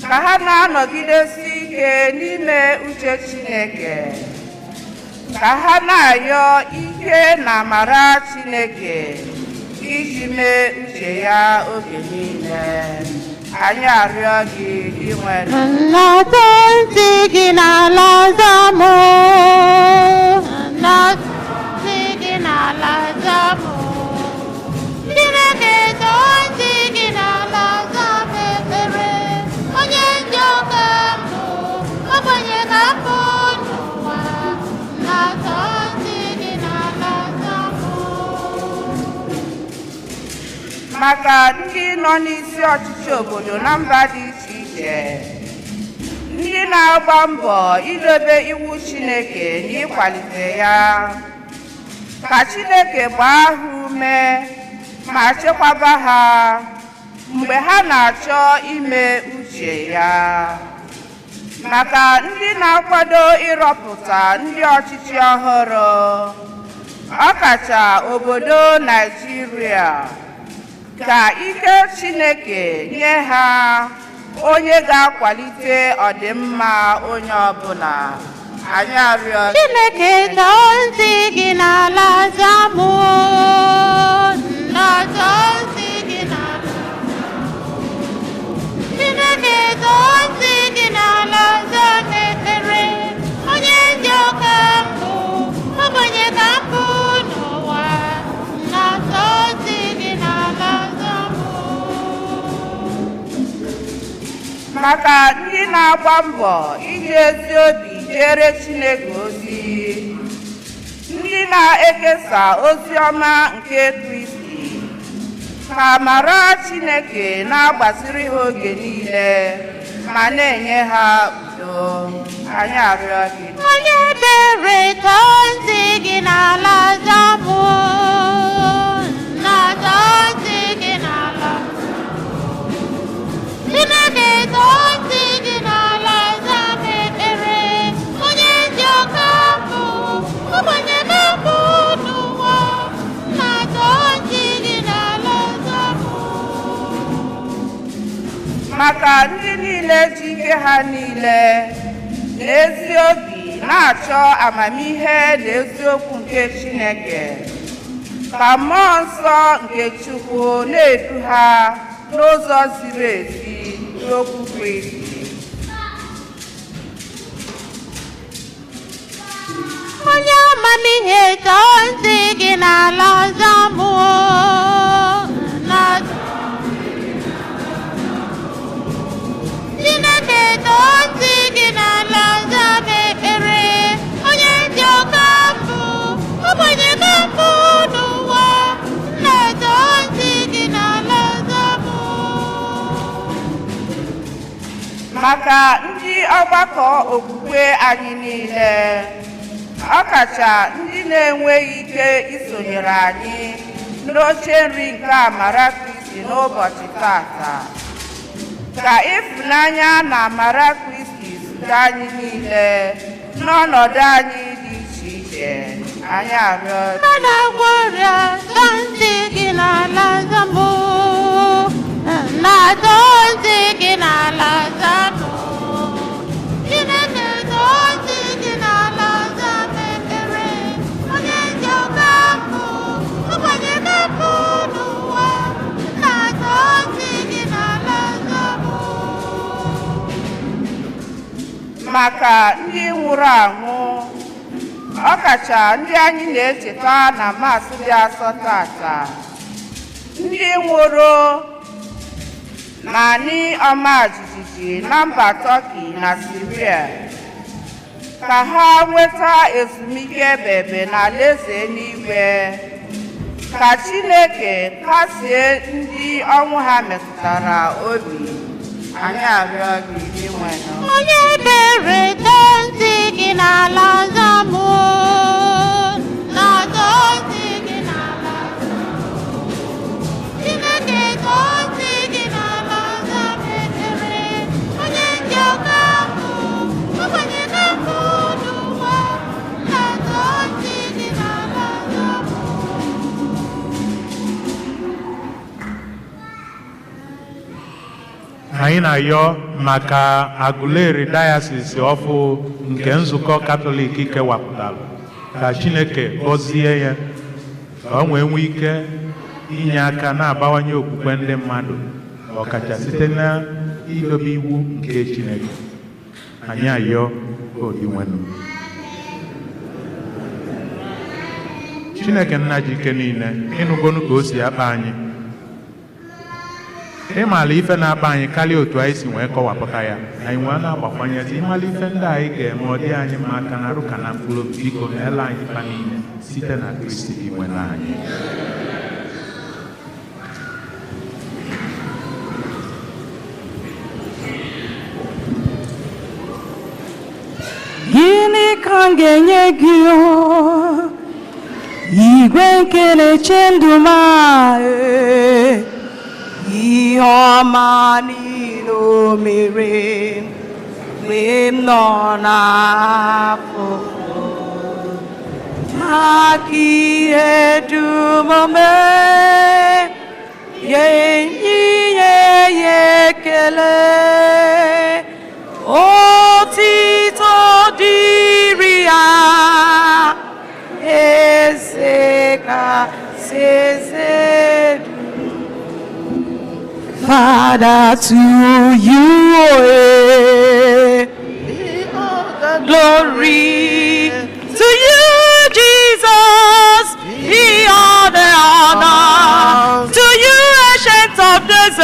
ka ha na-anọgidesi ike n'ime uche Chineke, ka ha na-ayọ ike na amara Chineke iji mee uche ya oge niile. Anyị arịọ gị Dinwenụ. Nlata ntị gị n'ala za m. Nlata ntị gị n'ala za m. Chineke tọọ ntị gị n'ala za m ekpere. Onye njọ ka m bụ, ogbenye ka m bụ n'ụwa. Nlata ntị gị n'ala za m. Maka ndị nọ n'isi ọchịchị obodo na mba dị iche iche, ndị na-agba mbọ idobe iwu Chineke na ịkwalite ya, ka Chineke gbaa ha ume ma chekwaba ha mgbe ha na-achọ ime uche ya. Maka ndị na-akwado ịrọpụta ndị ọchịchị ọhụrụ, ọkacha obodo Naịjirịa, ka ike Chineke nye ha onye ga-akwalite ọdịmma onye ọbụla. Anyị arịọ Chineke tọọ ntị gị n'ala za m. Nlata ntị gị n'ala. Chineke tọọ ntị gị n'ala za m ekpere. Onye njọ ka m bụ, ogbenye ka m bụ n'ụwa. Nlata ntị gị n'ala za m. Maka ndị na-agba mbọ iji ezi obi jere Chineke ozi, ndị na-ekesa ozi ọma nke Kristi, ka amara Chineke na-agbaziri ha oge niile ma na-enye ha udo. Anyị arịọ gị. Onye ebere tọọ ntị gị n'ala za m. Nlata ntị gị n'ala. Chineke tọọ ntị gị n'ala za m ekpere. Onye njọ ka m bụ, ogbenye ka m bụ n'ụwa. Nlata ntị gị n'ala za m. Maka ndị niile ji ike ha niile na ezi obi na-achọ amamihe na eziokwu nke Chineke, ka mmụọ nsọ nke Chukwu na-edu ha n'ụzọ ziri ezi n'okwu Kristi. Onye amamihe tọọ ntị gị n'ala za m. Chineke tọọ ntị gị n'ala za m ekpere. Onye njọ ka m bụ, ogbenye ka m bụ n'ụwa. Nna tọọ ntị gị n'ala za m. Maka ndị ọgbakọ okwukwe anyị niile, ọkacha ndị na-enweghị ike isonyere anyị n'oche nri nke amara Kristi n'ụbọchị tata, ka ịfụnanya na amara Kristi zute anyị niile n'ọnọdụ anyị dị iche iche. Anyị arịọ Mmadụ na-agwọ ọrịa tọọ ntị gị n'ala za m. Na-atọ ntị gị n'ala za m. Chineke tọọ ntị gị n'ala za m ekpere. Onye njọ ka m bụ, ogbenye ka m bụ n'ụwa. Na-atọ ntị gị n'ala za m. Maka ndị nwụrụ anwụ, ọkacha ndị anyị na-echeta na Maasị dị asọ tata, ndị nwụrụ naanị ọma jijiji na mba Turkey na Syria, ka ha nweta ezumike ebebe n'alaeze eluigwe, ka Chineke kasie ndị ọnwụ ha metụtara obi. Anyị arịọ gị Dinwenụ. Onye ebere tọọ ntị gị n'ala za m. Na-atọ ntị gị n'ala. Chineke tọọ ntị gị n'ala za m ekpere. Onye njọ ka m bụ, ogbenye ka m bụ n'ụwa. Anyị na-ayọ maka Aguleri Diocese ọfụ nke nzukọ Katọlik kewapụtara, ka Chineke gọzie ya ka o nwee nwee ike inye aka na-abawanye okwukwe ndị mmadụ, ọkacha site na idobe iwu nke Chineke. Anyị ayọ Odinwenu. Chineke nna ji ike niile, ịnụgonu ka o si akpa anyị, ịmala ife na-akpa anyị karịa otu anyị si wee kọwapụta ya. Anyị nwee na-agbakwanyezi ịmala ife ndị anyị ga-eme ọ dị anyị mma aka na arụ ka na mkpụrụ obi. Biko meela anyị ife niile site na Kristi dị nwe anyị. Gịnị ka m ga-enye gị o? Igwe nke na-eche ndụ m a, ihe ọma niile o mere mgbe m nọ n'afụfụ, maka ihe dum o mere, nye inye ya ekele. Otito dịrị ya, eze kasị eze dum. Father, to you, glory to you, Jesus, be all the honor. To you, Ancient of Days,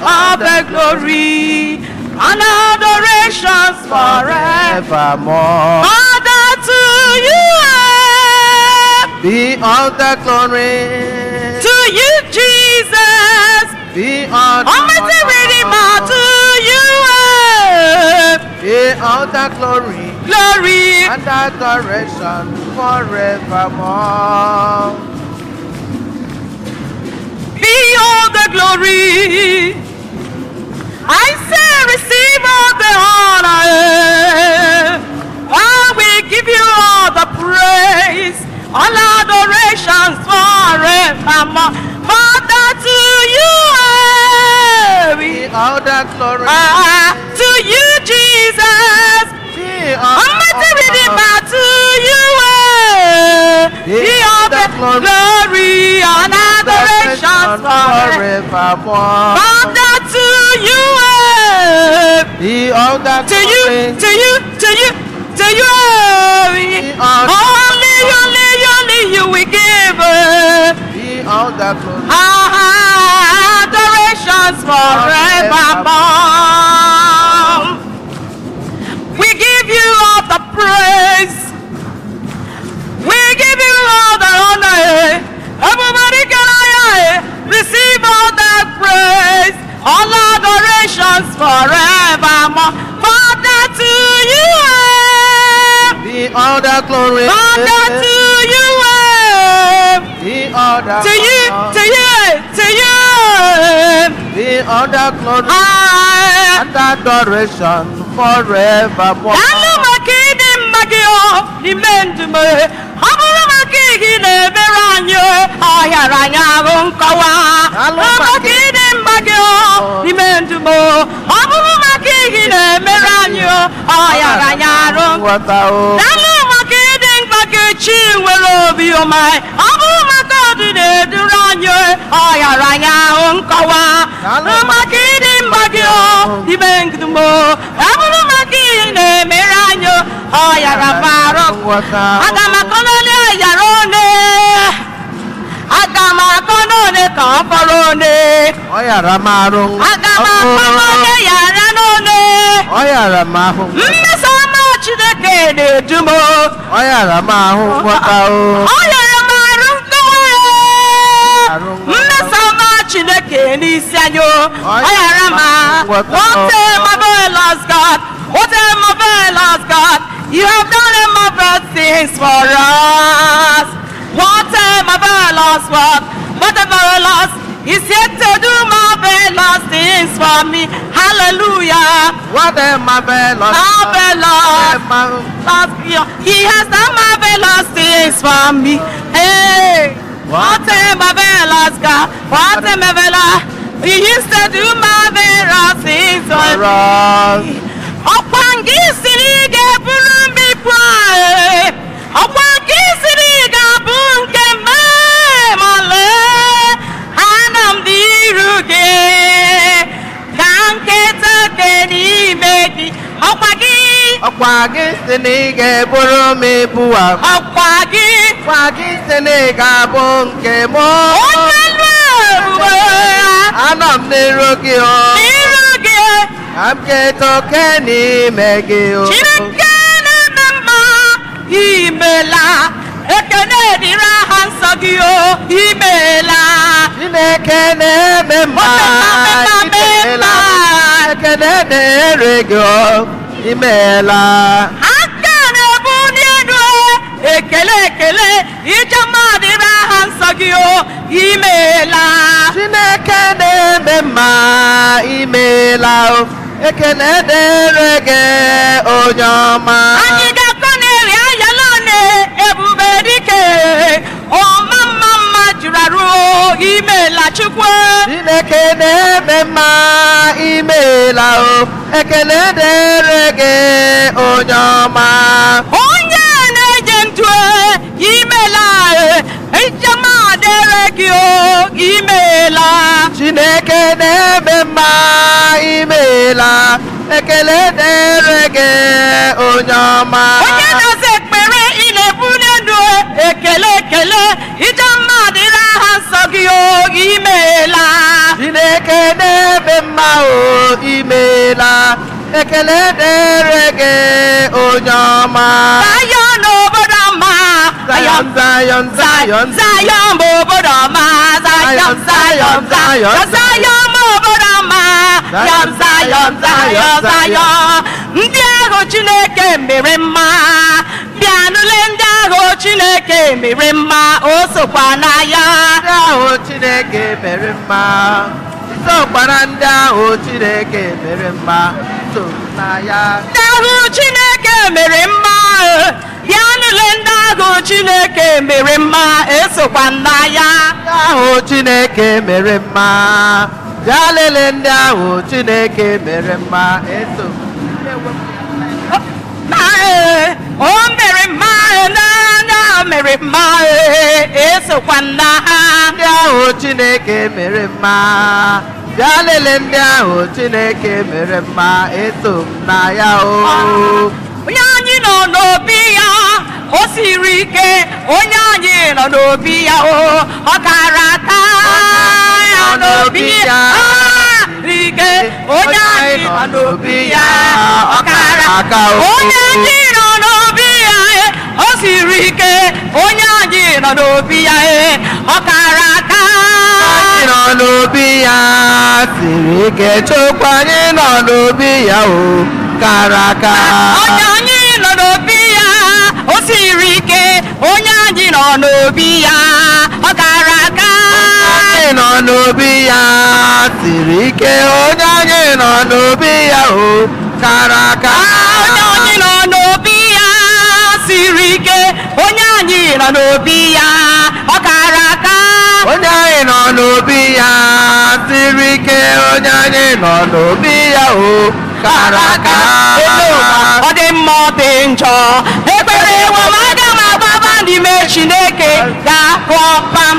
all the glory and adorations forevermore. Father, to you, be all the glory. To you, Jesus, be all the Almighty Redeemer, to you, be all the glory, glory and adoration forevermore. Be all the glory. I say, receive all the honor. I will give you all the praise, all adorations forevermore. Father, to you, be all the glory. To you, Jesus, be all Almighty Redeemer, to you, be all the glory and adorations forevermore. Father, to you, be all the to you, to you, to you, to you, only, only, only you we give. Be all the glory. Adorations forevermore. We give you all the praise. We give you all the honor. Everybody can I receive all the praise, all adorations forevermore. Father, to you, be all the glory. Father, to you, be all the to you, to you, to you, be all the glory and adoration forevermore. Daalụ maka ịdị mma gị o n'ime ndụ m. Ọ bụrụ maka ihe na-emere anyị ọ hịara anyị ahụ nkọwa. Maka ịdị mma gị o n'ime ndụ m. Ọ bụrụ maka ihe na-emere anyị ọ hịara anyị arụ. Daalụ maka ịdị mkpa gị chi nwere obi ọma. Ọ bụrụ maka ọdị na-eduru anyị ọ hịara anyị ahụ nkọwa. Maka ịdị mma gị o n'ime ndụ m. Ọ bụrụ maka ihe na-emere anyị ọ hịara m arụ. Aga m akọ n'ole yara one. Aga m akọ n'ole ka ọ fọrọ one. Ọ yara m arụ. Aga m akọ n'ole yara n'one. Ọ yara m ahụ. Mmeso ọma Chineke na-edu m. Ọ yara m ahụ nghọta o. Ọ yara m arụ nkọwa. Mmeso ọma Chineke n'isi anyị o. Ọ yara m ahụ. What a marvelous God. What a marvelous God. You have done a marvelous things for us. What a marvelous work. What a marvelous. He's yet to do marvelous things for me. Hallelujah. What a marvelous. Marvelous. He has done marvelous things for me. Hey. What a marvelous God. What a marvelous. He used to do marvelous things for me. Ọkwa nke siri ga-eburu m ibu anyị. Ọkwa nke siri ga-abụ nke mee ma lee, ana m dị iru gị ka nketa oke n'ime gị. Ọkwa gị. Ọkwa gị si na ị ga-eburu m ibu a. Ọkwa gị. Ọkwa gị si na ị ga-abụ nke m. Onye elu ebube. Anọ m n'iru gị o. N'iru gị. Ka m keta oke n'ime gị o. Chineke na-eme mma, imela. Ekene dịrị aha nsọ gị o, imela. Chineke na-eme mma, imela. Ekene dịrị gị o, imela. Aka na-ebu n'elu, ekele ekele, ije mma dịrị aha nsọ gị o, imela. Chineke na-eme mma, imela o. Ekene dịrị gị onye ọma. Anyị ga-akọ na-eri ayala one ebube dike ọma mma mma juru arụ, imela Chukwu. Chineke na-eme mma, imela o. Ekele dịrị gị onye ọma. Onye na-enye ndụ, imela. Njem a dịrị gị o, imela. Chineke na-eme mma, imela. Ekele dịrị gị onye ọma. Onye na-aza ekpere ị na-ebu n'elu, ekele ekele, ije mma dịrị aha nsọ gị o, imela. Chineke na-eme mma o, imela. Ekele dịrị gị onye ọma. Zion obodo ọma. Zion, Zion, Zion. Zion bụ obodo ọma. Zion, Zion, Zion. Zion bụ obodo ọma. Zion, Zion, Zion, Zion. Ndị ahụ Chineke mere mma, bịanụle ndị ahụ Chineke mere mma, o sokwa na ya. Ndị ahụ Chineke mere mma, sokwa ndị ahụ Chineke mere mma, so na ya. Ndị ahụ Chineke mere mma, bịanụle ndị ahụ Chineke mere mma, esokwa na ya. Ndị ahụ Chineke mere mma, bịa lele ndị ahụ Chineke mere mma, eso. O mere mma n'anya, mere mma, esokwa na ha. Ndị ahụ Chineke mere mma, bịa lele ndị ahụ Chineke mere mma, eso m na ya o. Onye anyị nọ n'obi ya, o siri ike. Onye anyị nọ n'obi ya o, ọ kara aka ya n'obi ya ike. Onye anyị nọ n'obi ya, ọ kara aka o. Onye anyị nọ n'obi ya, o siri ike. Onye anyị nọ n'obi ya, ọ kara aka. Anyị nọ n'obi ya siri ike, Chukwu anyị nọ n'obi ya o, kara aka. Onye anyị nọ n'obi ya, o siri ike. Onye anyị nọ n'obi ya, ọ kara aka. Anyị nọ n'obi ya siri ike, onye anyị nọ n'obi ya o, kara aka. Onye anyị nọ n'obi ya siri ike, onye anyị nọ n'obi ya, ọ kara aka. Onye anyị nọ n'obi ya siri ike, onye anyị nọ n'obi ya o, kara aka. Ọ dị mma, ọ dị njọ, ekpere ewe m, aga m agbaba n'ime Chineke ga-akụ pam.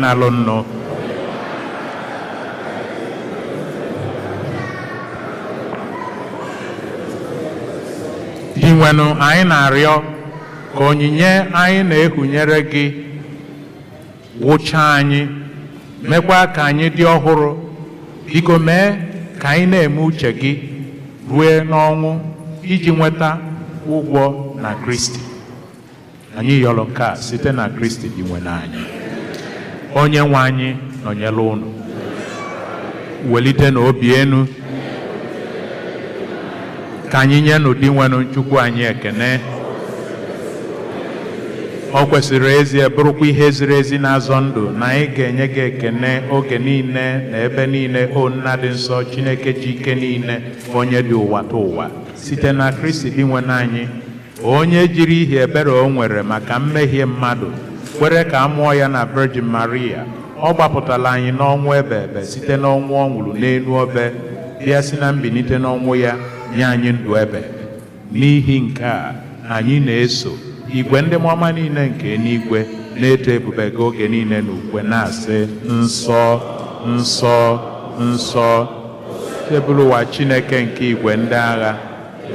Na-alụ nnọọ. Dinwenụ, anyị na-arịọ ka onyinye anyị na-ehunyere gị wụchaa anyị, mekwa ka anyị dị ọhụrụ. Biko mee ka anyị na-eme uche gị rue n'ọnwụ iji nweta ụgwọ na Kristi. Anyị yọrọ nke a site na Kristi dị nwe n'anyị. Onye nwe anyị nọnyere unu. Welite na obi enu. Ka anyị nye n'ụdị nwenụ Chukwu anyị ekene. Ọ kwesịrị ezie bụrụkwa ihe ziri ezi na-azọ ndụ na anyị ga-enye gị ekene oge niile na ebe niile, o Nna dị nsọ, Chineke ji ike niile, onye dị ụwa ta ụwa, site na Kristi dị nwe anyị, onye jiri ihe ebere o nwere maka mmehie mmadụ kwere ka a mụọ ya na Virgin Maria. Ọ gbapụtara anyị n'ọnwụ ebe ebe site n'ọnwụ ọ nwụrụ n'elu obe, bịa si na mbilite n'ọnwụ ya nye anyị ndụ ebe ebe. N'ihi nke a anyị na-eso igwe ndị mmụọma niile nke eluigwe na-eto ebube gị oge niile na ukwe na-asị nsọ nsọ nsọ tebụl ụwa Chineke nke igwe ndị agha,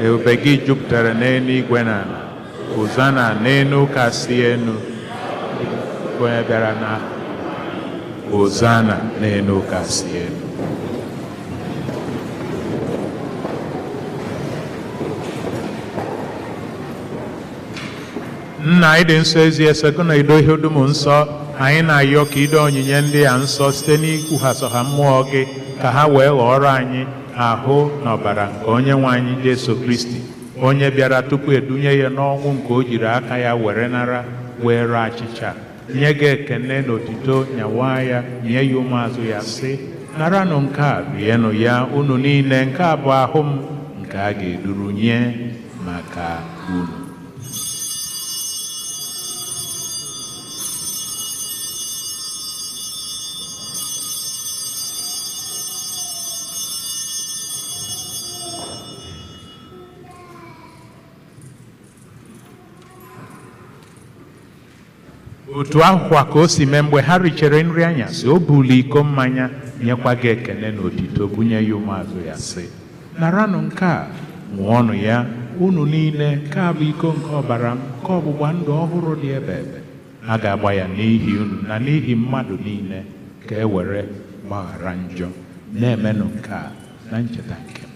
ebube gị jupụtara n'eluigwe na ala. Hosana n'elu kasị enu, onye bịara na Hosana n'elu kasị enu. Nna anyị dị nsọ ezie sego na ido ihe dum nsọ, anyị na-ayọ ka ido onyinye ndị a nsọ site n'ikwughasọ ha mmụọ gị, ka ha wee ghọọrọ anyị ahụ na ọbara nke onye nwe anyị Jesu Kristi, onye bịara tupu edunye ya n'ọnwụ nke o jiri aka ya were nara, wee ree achịcha, nye gị ekene na otito, nyawa ya, nye ya ụmụazụ ya sị, naranụ nke a, rienụ ya unu niile, nke a bụ ahụ m nke a ga-eduru nye maka unu. Otu ahụkwa ka o si mee mgbe ha richere nri anyasị, o buli iko mmanya, nyekwa gị ekele na otito, bunye ya ụmụazụ ya sị, naranụ nke a, ṅụọnụ ya unu niile, nke a bụ iko nke ọbara m, nke ọgbụgba ndụ ọhụrụ dị ebe ebe. A ga-agba ya n'ihi unu na n'ihi mmadụ niile, ka e were gbaghara njọ. Na-emenụ nke a na ncheta nke m.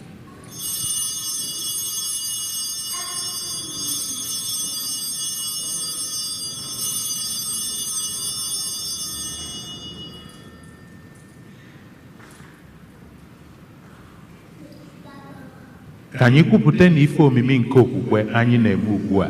Ka anyị kwupụta na ife omimi nke okwukwe anyị na-eme ugbu a.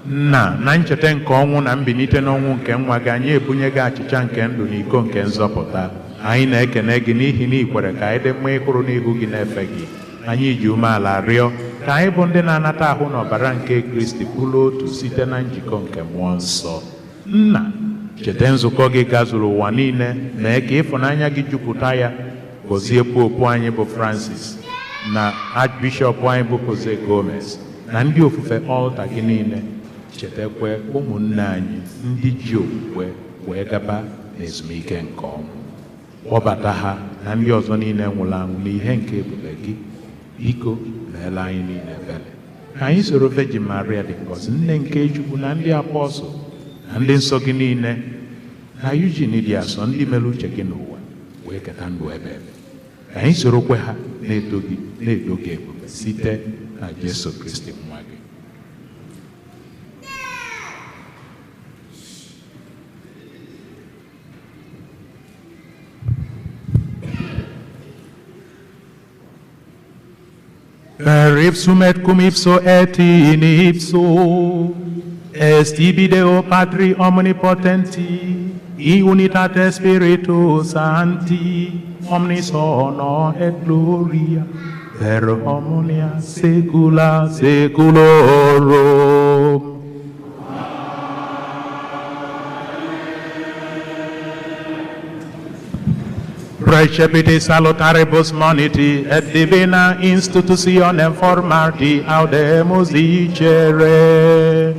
Nna, na ncheta nke ọnwụ na mbilite n'ọnwụ nke nwa gị, anyị ebunye gị achịcha nke ndụ na iko nke nzọpụta. Anyị na-ekene gị n'ihi na ị kwere ka anyị dị mma ịhụrụ n'ihu gị na-efe gị. Anyị ji umeala rịọ ka anyị bụ ndị na-anata ahụ na ọbara nke Kristi bụrụ otu site na njikọ nke Mmụọ Nsọ. Nna, cheta nzukọ gị gazuru ụwa niile, mee ka ịfụnanya gị jupụta ya. Gọzie popu anyị bụ Francis na Archbishọp anyị bụ Jose Gomez na ndị ofufe ọlta gị niile. Chetakwa ụmụnne anyị ndị ji okwukwe wee gaba n'ezumike nke ọnwụ. Kpọbata ha na ndị ọzọ niile nwụrụ anwụ n'ihe nke ebube gị. Biko meela anyị niile ebere. Ka anyị soro Virgin Maria dị ngọzi, nne nke Chukwu na ndị apọstụl na ndị nsọ gị niile na Eugene dị asọ, ndị mere uche gị n'ụwa wee keta ndụ ebe ebe. Ka anyị sorokwe ha na-eto gị na-edo gị ebube site na Jesu Kristi nwa gị. Per ipsum et cum ipso et in ipso est ibi Deo Patri omnipotenti, in unitate Spiritus Sancti, omnis honor et gloria, per omnia saecula saeculorum. Precepite salutaribus moniti et divina institutionem formati audemus dicere.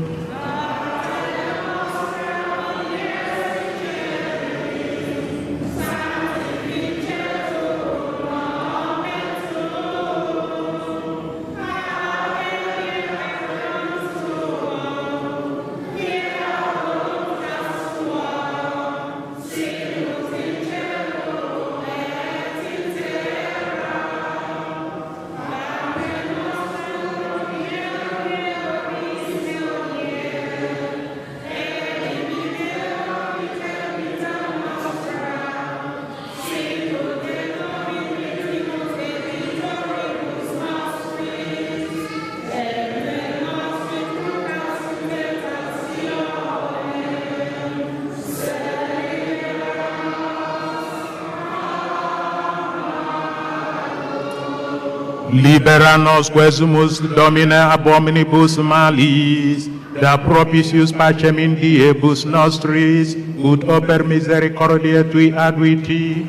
Libera nos quesumus Domine ab omnibus malis, da propitius pacem in diebus nostris, ut oper misericordiae tui aduiti,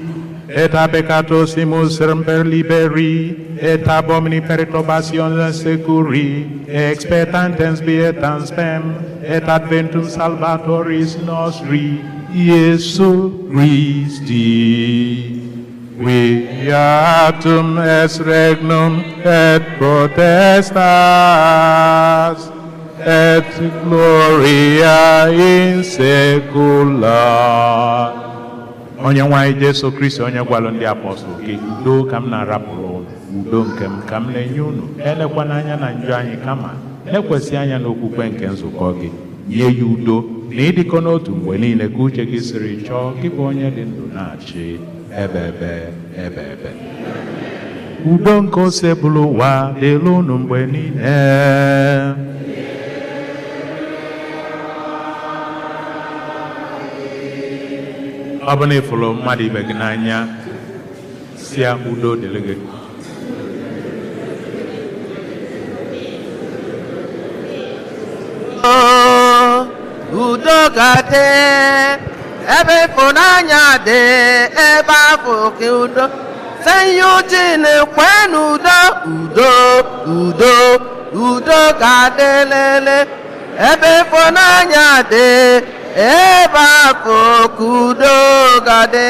et a peccato simus semper liberi, et ab omni perturbatione securi, expectantens pietam spem, et adventum salvatoris nostri, Iesu Christi. Quia est regnum et potestas et gloria in saecula. Onye nwe anyị Jesu Kristi, onye gwalụ ndị apọstụl gị, udo ka m na-arapụrụ unu, udo nke m ka m na-enye unu, elekwana anya na njọ anyị, kama lekwasị anya n'okwukwe nke nzukọ gị, nye ya udo na ịdịkọ n'otu mgbe niile ka uche gị siri chọọ, gị bụ onye dị ndụ na-achị ebe ebe ebe ebe. Udo nke ose bụrụ ụwa dịrị unu mgbe niile. Ọ bụ na ịfụrụ mmadụ ibe gị n'anya, si ya udo dịrị gị. Udo ga-adị ebe ịfụnanya dị, ebe afọ ka udo. Senyujin kwe n'udo, udo, udo, udo ga-adị lele. Ebe ịfụnanya dị, ebe afọ ka udo ga-adị.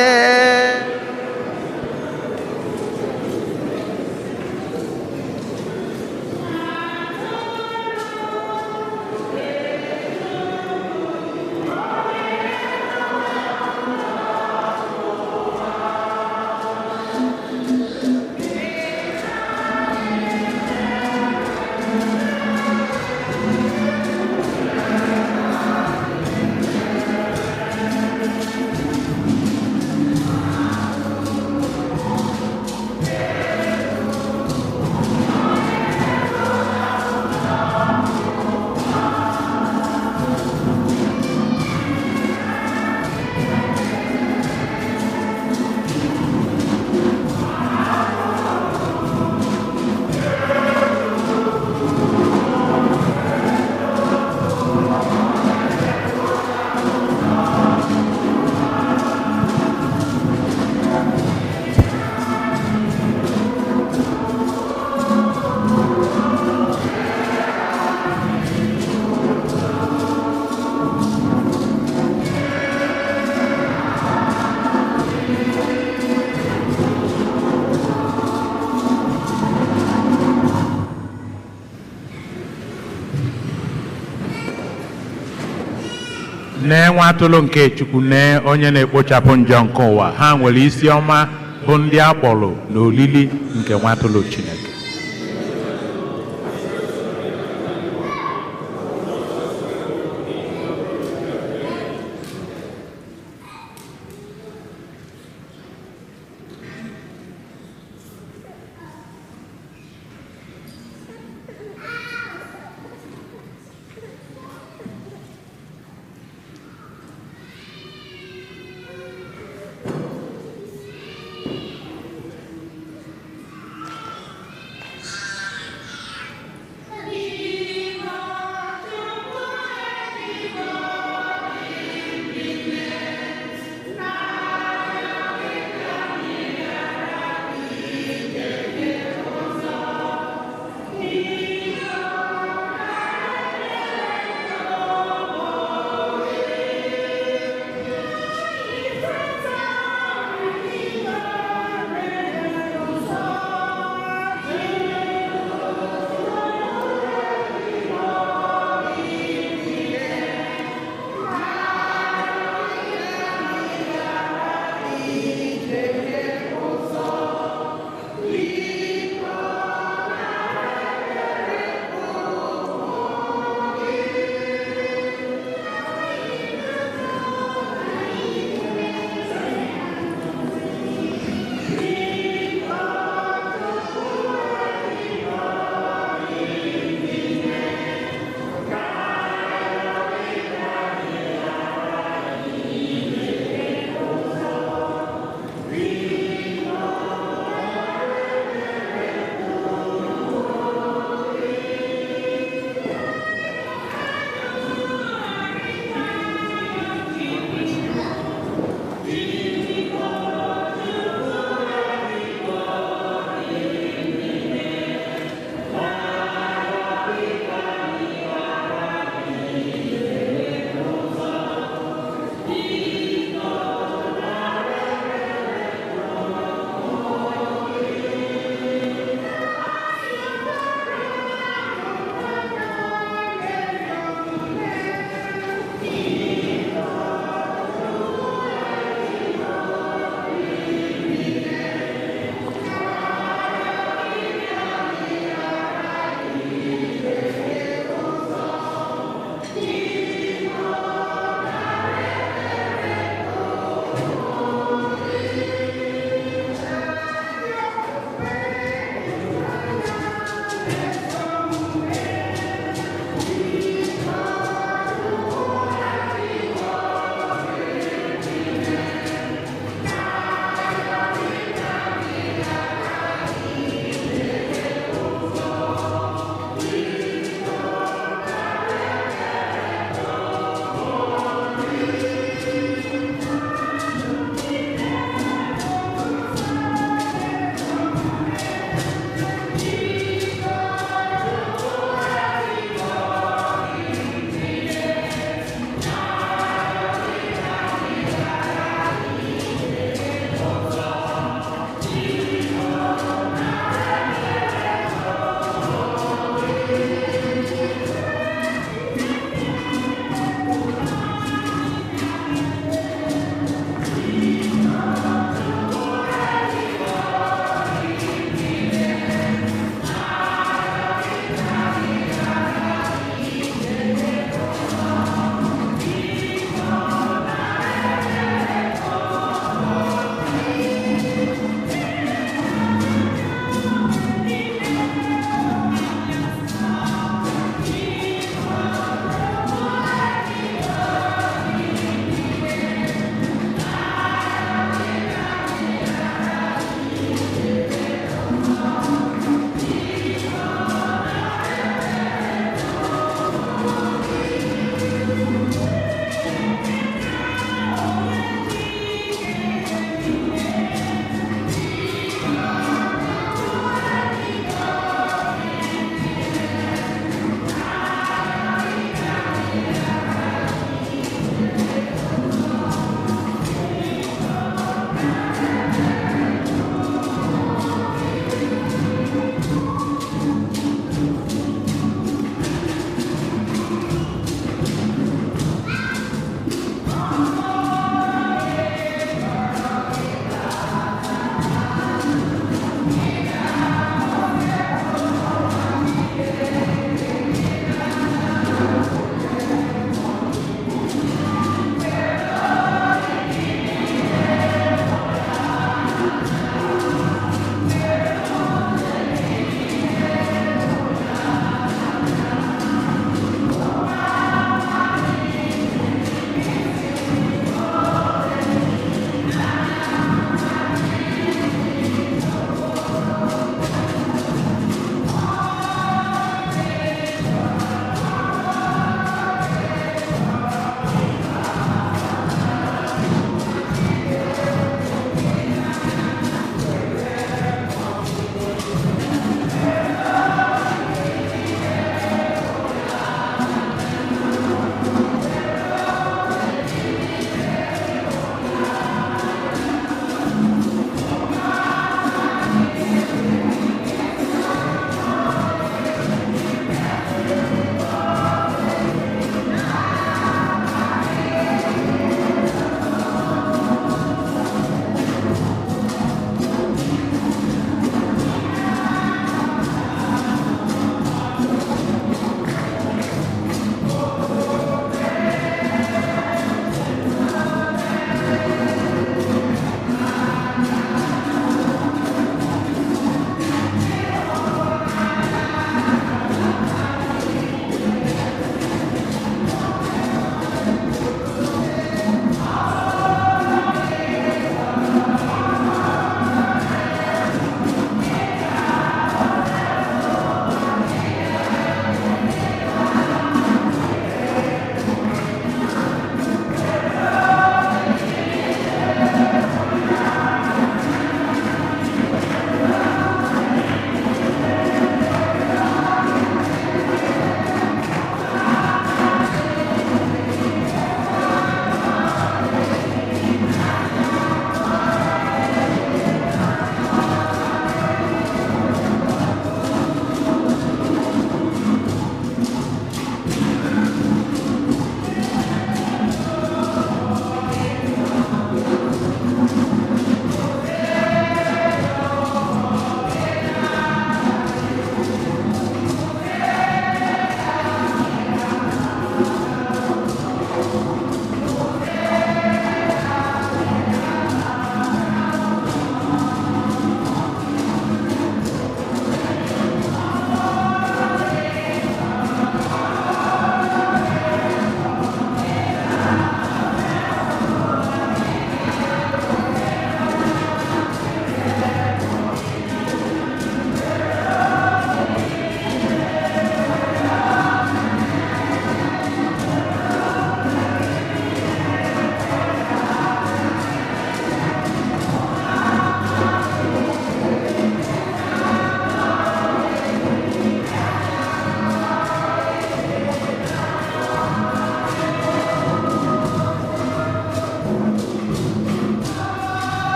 Nee nwa atụrụ nke Chukwu, nee onye na-ekpochapụ njọ nke ụwa. Ha nwere isi ọma bụ ndị a kpọrọ n'olili nke nwa atụrụ Chineke.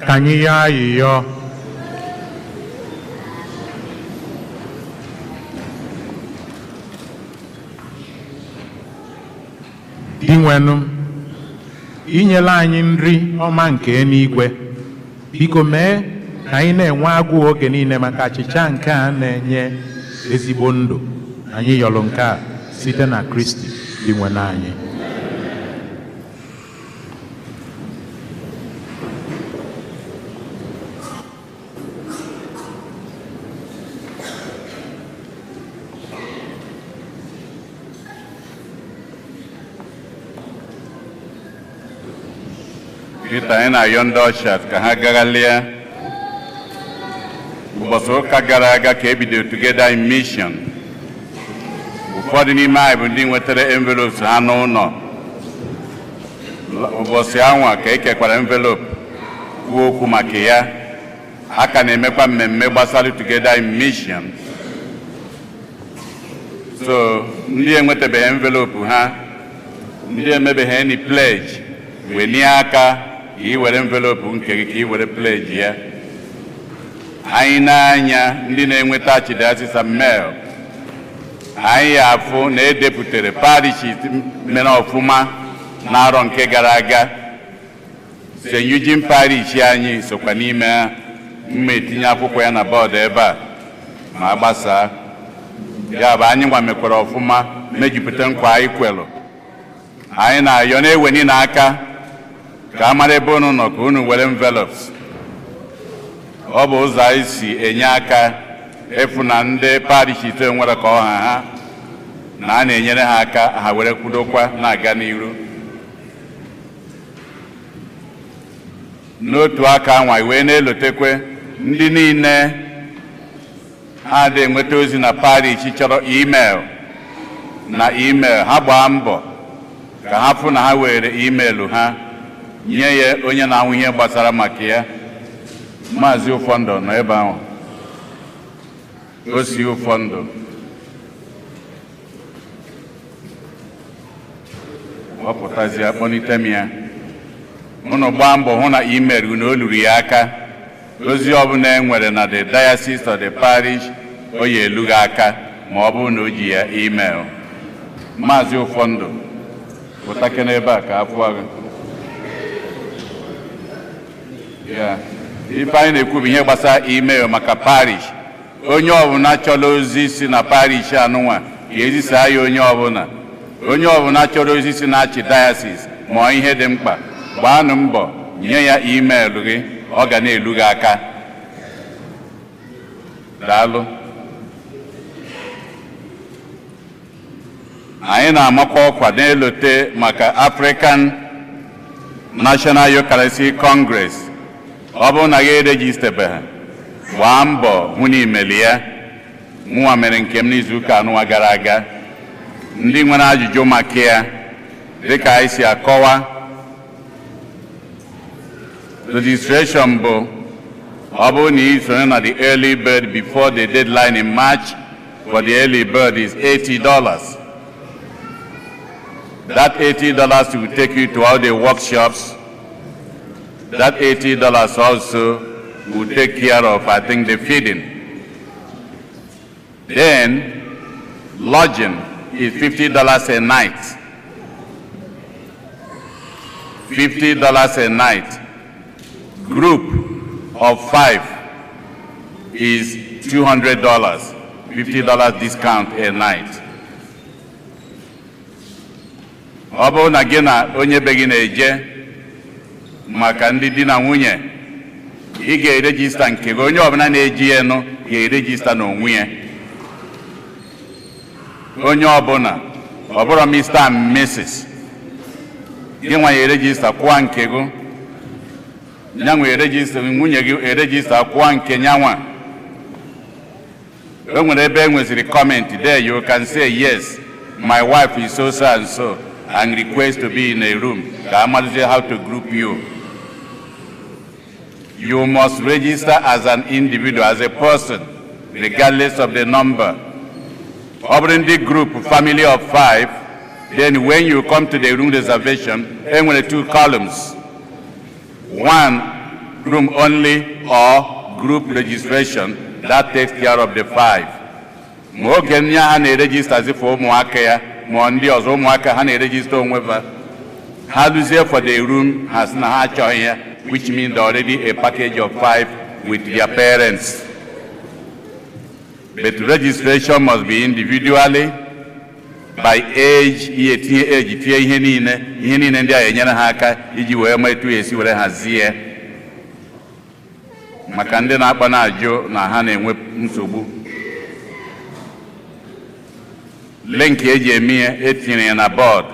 Ka anyị yọọ ayịyọ. Dinwenụ, inyela anyị nri ọma nke eluigwe, biko mee ka anyị na-enwe agụụ oge niile maka achịcha nke a na-enye ezigbo ndụ. Anyị yọrọ nke a site na Kristi Dinwenụ anyị. Peter, anyị na-ayọ ndị ọshat ka ha gaghalịa. Ụbọchị ụka gara aga ka e bidoro Together in Mission. Ụfọdụ n'ime anyị bụ ndị nwetara envelopes ha n'ụlọ. Ụbọchị anwa ka e kekwara envelope kwuo okwu maka ya. A ka na-emekwa mmemme gbasara Together in Mission. So ndị enwetabeghị envelope ha, ndị emebeghị any pledge, welie aka ka ị were envelope nke gị ka ị were pledge ya. Anyị na-anya ndị na-enweta archdiocese mail, anyị afụ na edepụtara parishes mere ọfụma n'arọ nke gara aga. St. Eugene Parish anyị sokwa n'ime ha. Mma etinye akwụkwọ ya na bọọdụ ebe a ma gbasaa. Ya bụ anyị nwa mekwara ọfụma mejupụta nkwa anyị kwelụ. Anyị na-ayọ na-eweni n'aka ka a mara ebe unu nọ ka unu were envelopes. Ọ bụ ụzọ anyị si enye aka efu na ndị parish ite nwere ka ọha ha na a na-enyere ha aka ha were kwudokwa na-aga n'iru. N'otu aka nwa wee na-elotekwe ndị niile ha dị enweta ozi na parish chọrọ email na email ha gbaa mbọ ka ha fụ na ha were email ha nye ya onye na-ahụ ihe gbasara maka ya. Maazị Ụfọndụ nọ ebe ahụ, osi Ụfọndụ. Ọ pụtazie kpọlite m ya. Unu gbaa mbọ hụ na email unu o luru ya aka. Ozi ọbụla e nwere na the diocese or the parish o ya elughị aka ma ọ bụrụ na o ji ya email. Maazị Ụfọndụ, pụtake n'ebe a ka afọ gị. Ya, ife anyị na-ekwu bụ ihe gbasara email maka parish. Onye ọbụla chọrọ ozi si na parish anụnwa ga-ezisa ya onye ọbụla. Onye ọbụla chọrọ ozi si na archdiocese ma ihe dị mkpa, gbaanụ mbọ nye ya email gị, ọ ga na-elu gị aka. Daalụ. Anyị na-amakwa ọkwa na-elote maka African National Eucharistic Congress. Ọ bụrụ na gị erejistebeghị, gbaa mbọ hụ na imeli ya. Mụnwa mere nke m n'izuụka anụnwa gara aga. Ndị nwere ajụjụ maka ya, dịka anyị si akọwa, registration bụ ọ bụrụ na ị sonye na the early bird before the deadline in March, for the early bird is $80. That $80 will take you to all the workshops. That $80 also will take care of, I think, the feeding. Then, lodging is $50 a night. $50 a night. Group of 5 is $200, $50 discount a night. Ọ bụrụ na gị na onye be gị na-eje maka ndị di na nwunye, ị ga-erejista nke gị. Onye ọbụla na-eji ya nụ ga-erejista n'onwe ya. Onye ọbụla, ọ bụrụ Mr. and Mrs. gị nwa ya erejista kwụọ nke gị, nyanwa erejista, nwunye gị erejista kwụọ nke nyanwa. O nwere ebe e nweziri comment there, you can say yes, my wife is so so and so, and request to be in a room. Ka amazie how to group you. You must register as an individual, as a person, regardless of the number. Ọ bụrụ ndị group family of 5, then when you come to the room reservation, e nwere 2 columns. One, room only or group registration. That takes care of the 5. Ma oge ndị ha na-eregistazi for ụmụaka ya ma ndị ọzọ ụmụaka ha na-erejista onwe ha, ha lụzie for the room, ha sị na ha achọghị ya, which means already a package of 5 with their parents. But registration must be individually, by age, ihe tinye age, tinye ihe niile ndị a enyere ha aka iji wee ma etu esi were hazie. Maka ndị na-akpa na-ajụ na ha na-enwe nsogbu. Link eji eme ya etinyere ya na bọọdụ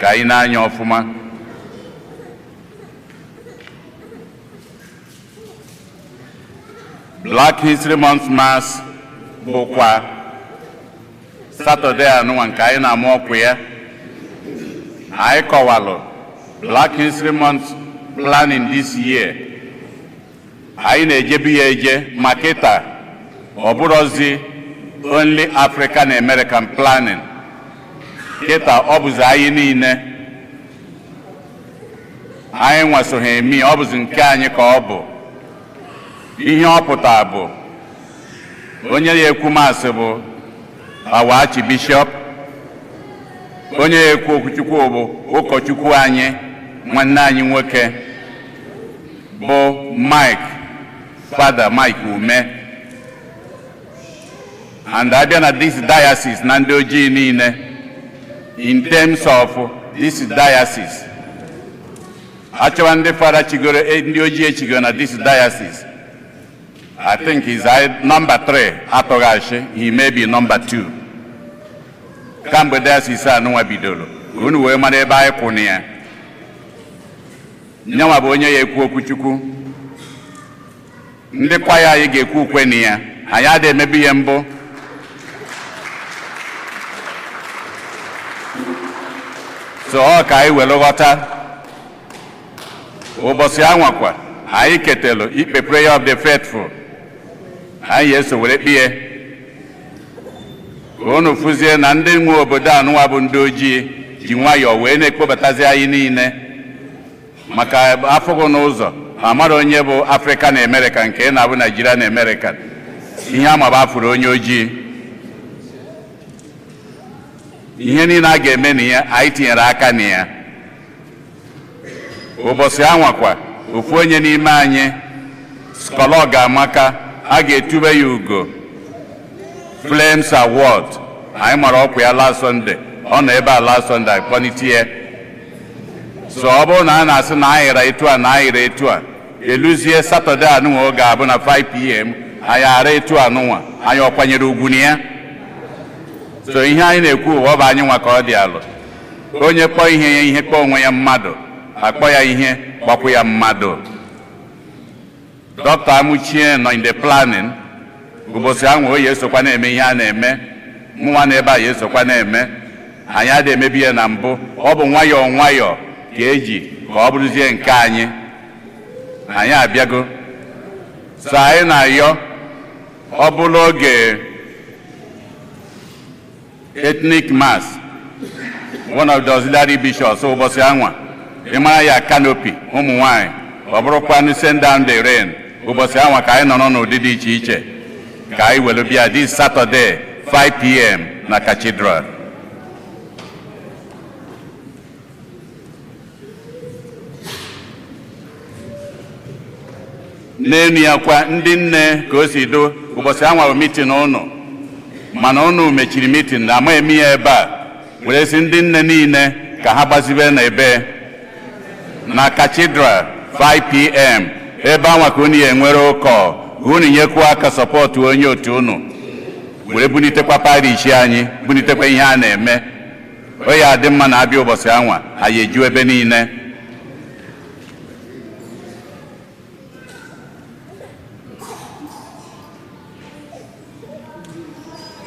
ka anyị na-anya ọfụma. Black History Month Mass bụkwa Satọde anụnwa nke anyị na-amụ ọkụ ya. Anyị kọwalụ Black History Month planning this year. Anyị na-ejebi ya eje ma kịta ọ bụrụzi only African American planning. Kịta ọ bụzi anyị niile. Anyị nwasoghị eme, ọ bụzi nke anyị ka ọ bụ. Ihe ọ pụtara bụ onye ya ekwu maasị bụ our Archbishop, onye ya ekwu okwuchukwu bụ ụkọchukwu anyị, nwanne anyị nwoke bụ Mike, Father Mike Ume. And abịa na this diocese na ndị ojii niile, in terms of this diocese, achọwa ndị fada chigoro, ndị ojii echigoro na this diocese, I think he's number 3, atọghachi, he may be number 2. Kamgbe diocese anụnwa bidoro, ka unu wee mara ebe anyị kwụ na ya. Nyanwa bụ onye ya ekwu okwuchukwu. Ndị kwaya anyị ga-ekwu ukwe na ya. Anyị adịghị emebi ihe mbụ. So ọ ka anyị were ghọta. Ụbọchị anwakwa, anyị ketelu ikpe prayer of the faithful. Anyị eso were kpee. Ka unu fụzie na ndị nwe obodo anụnwa bụ ndị ojii ji nwayọọ wee na-ekpobatazi anyị niile. Maka afụghị n'ụzọ, amara onye bụ African American nke na-abụ Nigerian American. Ihe ama bụ afụrụ onye ojii. Ihe niile a ga-eme na ya, anyị tinyere aka na ya. Ụbọchị anwakwa, ofu onye n'ime anyị, Skolog Amaka, a ga-etube ya ugo Flames Award. Anyị mara ọkwa ya last Sunday. Ọ nọ ebe a last Sunday, akpọlite ya. So ọ bụrụ na a na-asị na anyị ra etu a na anyị ra etu a, eluzie Satọde anụnwa oge abụ na 5 p.m. anyị ara etu anụnwa, anyị ọ kwanyere ugwu na ya. So ihe anyị na-ekwu ọ bụ anyị nwa ka ọ dị alụ. Onye kpọọ ihe ya ihe, kpọọ onwe ya mmadụ, akpọ ya ihe, kpọkwu ya mmadụ. Dr. Amuchie nọ in the planning. Ụbọchị ahụ o ya esokwa na-eme ihe a na-eme. Mụnwa na ebe a ya esokwa na-eme. Anyị adịghị emebi ya na mbụ. Ọ bụ nwayọọ nwayọọ ka eji ka ọ bụrụzie nke anyị. Anyị abịago. So anyị na-ayọ ọ bụrụ oge ethnic mass, one of the auxiliary bishops ụbọchị anwa, ị mara ya canopy ụmụ nwanyị, ọ bụrụkwanụ send down the rain, ụbọchị anwa ka anyị nọrọ n'ụdị dị iche iche ka anyị were bịa this Saturday 5 p.m. na cathedral. N'enu ya kwa ndị nne ka o si do ụbọchị anwa bụ meeting ụnụ, mana ụnụ mechiri meeting na ama eme ya ebe a, were sị ndị nne niile ka ha gbazibe na ebe na cathedral 5 p.m. ebe anwa ka unu ya enwere ụkọ, ka unu nyekwa aka sọpọtụ onye otu unu, were bunitekwa parish anyị, bunitekwa ihe a na-eme. O ya adị mma na abịa ụbọchị anwa, anyị eju ebe niile.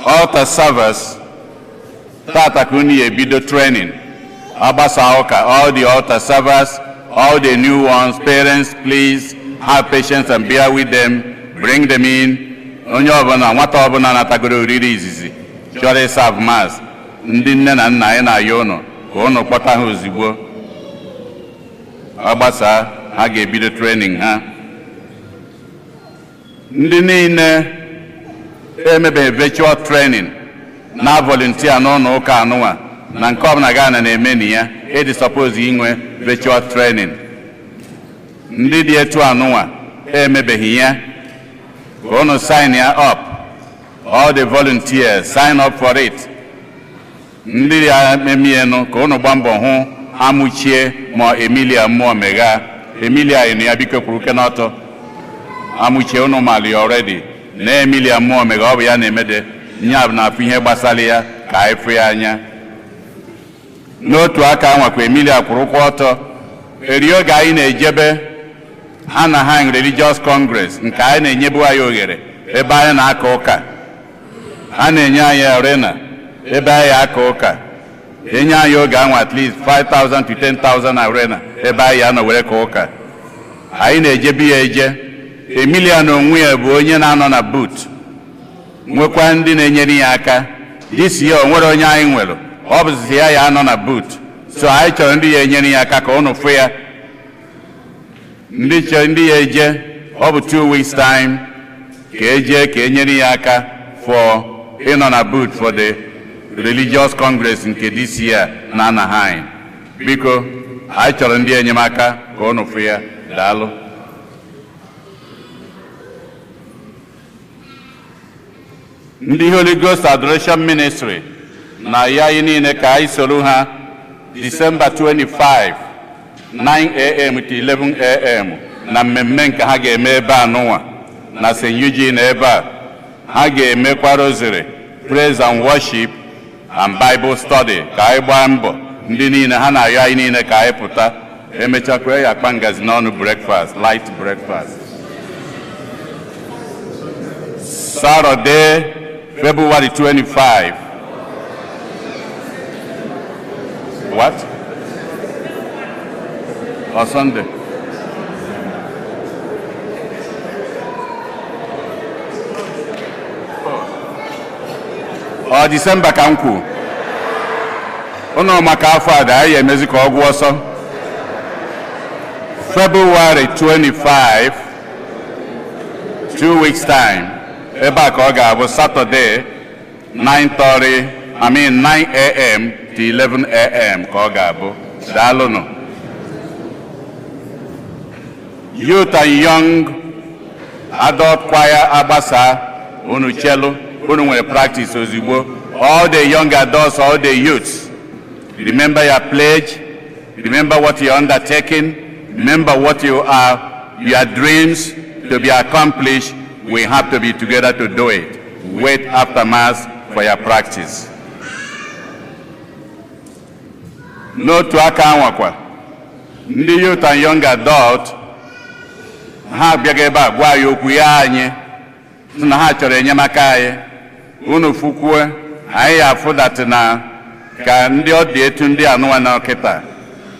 Altar servers, tata ka unu ya ebido training. Agbasa ụka, all the altar servers, all the new ones, parents, please have patience and bear with them, bring them in. Onye ọbụla, nwata ọbụla natagoro oriri izizi chọrọ ịserve mass, ndị nne na nna anyị na-ayọ ụnụ ka ụnụ kpọta ha ozugbo. Ọ gbasaa, ha ga-ebido training ha. Ndị niile emebeghị virtual training na volunteer n'ụlọ ụka anụnwa na nke ọbụla Ghana na-eme na ya ịdị suppose inwe virtual training. Ndị dị etu anụnwa emebeghị ya, ka unu sign ya up. All the volunteers, sign up for it. Ndị ya emienụ, ka unu gba mbọ hụ Amụchie ma Emilia mmụọ megha. Emilia ịnụ ya, biko kwuru ke n'ọtọ. Amụchie unu mali already na Emilia mmụọ megha, ọ bụ ya na-emede nya bụ na-afụ ihe gbasara ya ka anyị fụ ya anya. N'otu aka nwakwa Emilia kwụrụ ụkwụ ọtọ eri oge anyị na-ejebe Anaheim Religious Congress nke anyị na-enyebu anyị oghere ebe anyị na-aka ụka. A na-enye anyị arena ebe anyị aka ụka, enye anyị oge anwa at least 5,000 to 10,000 arena ebe anyị anọ were ka ụka. Anyị na-ejebi ya eje. Emilia na onwe ya bụ onye na-anọ na booth, nwekwa ndị na-enyere ya aka. This year o nwere onye anyị nwere, ọ bụzi ya ya anọ na booth, so anyị chọrọ ndị ya enyere ya aka ka ụnụ fụ ya. Ndị chọrọ ndị ya eje, ọ bụ 2 weeks time ka eje ka enyere ya aka for ịnọ na booth for the Religious Congress nke this year na Anaheim. Biko, anyị chọrọ ndị enyemaka ka ụnụ fụ ya. Daalụ. Ndị Holy Ghost Adoration Ministry na ya anyị niile ka anyị soro ha December 25, 9 a.m. to 11 a.m. na mmemme nke ha ga-eme ebe a nụnwa na St. Eugene. Ebe a ha ga-emekwa rosary, praise and worship and Bible study. Ka anyị gbaa mbọ, ndị niile ha na-arịọ anyị niile ka anyị pụta. Emechakwa ya akpa ngazi n'ọnụ, breakfast, light breakfast. Saturday, February 25. What? Or Sunday? Ọ Disemba ka m kwu ụnụ maka afọ a da anyị emezi ka ọ gwụ ọsọ. February 25, 2 weeks time, ebe a ka ọ ga-abụ Saturday, 9:30, I mean 9 a.m. to 11 a.m. ka ọ ga-abụ. Daalụnụ. Youth and Young Adult Choir agbasa, unu chelu, unu nwere practice ozugbo. All the young adults, all the youths, remember your pledge, remember what you're undertaking, remember what you are, your dreams to be accomplished. We have to be together to do it. Wait after Mass for your practice. N'otu aka anwakwa, ndị youth and young adult ha abịaghị ebe a gwa anyị okwu ya, anyị sị na ha chọrọ enyemaka anyị. Unu fukwue anyị afụdatị na ka ndị ọ dị etu ndị anụwa na kịta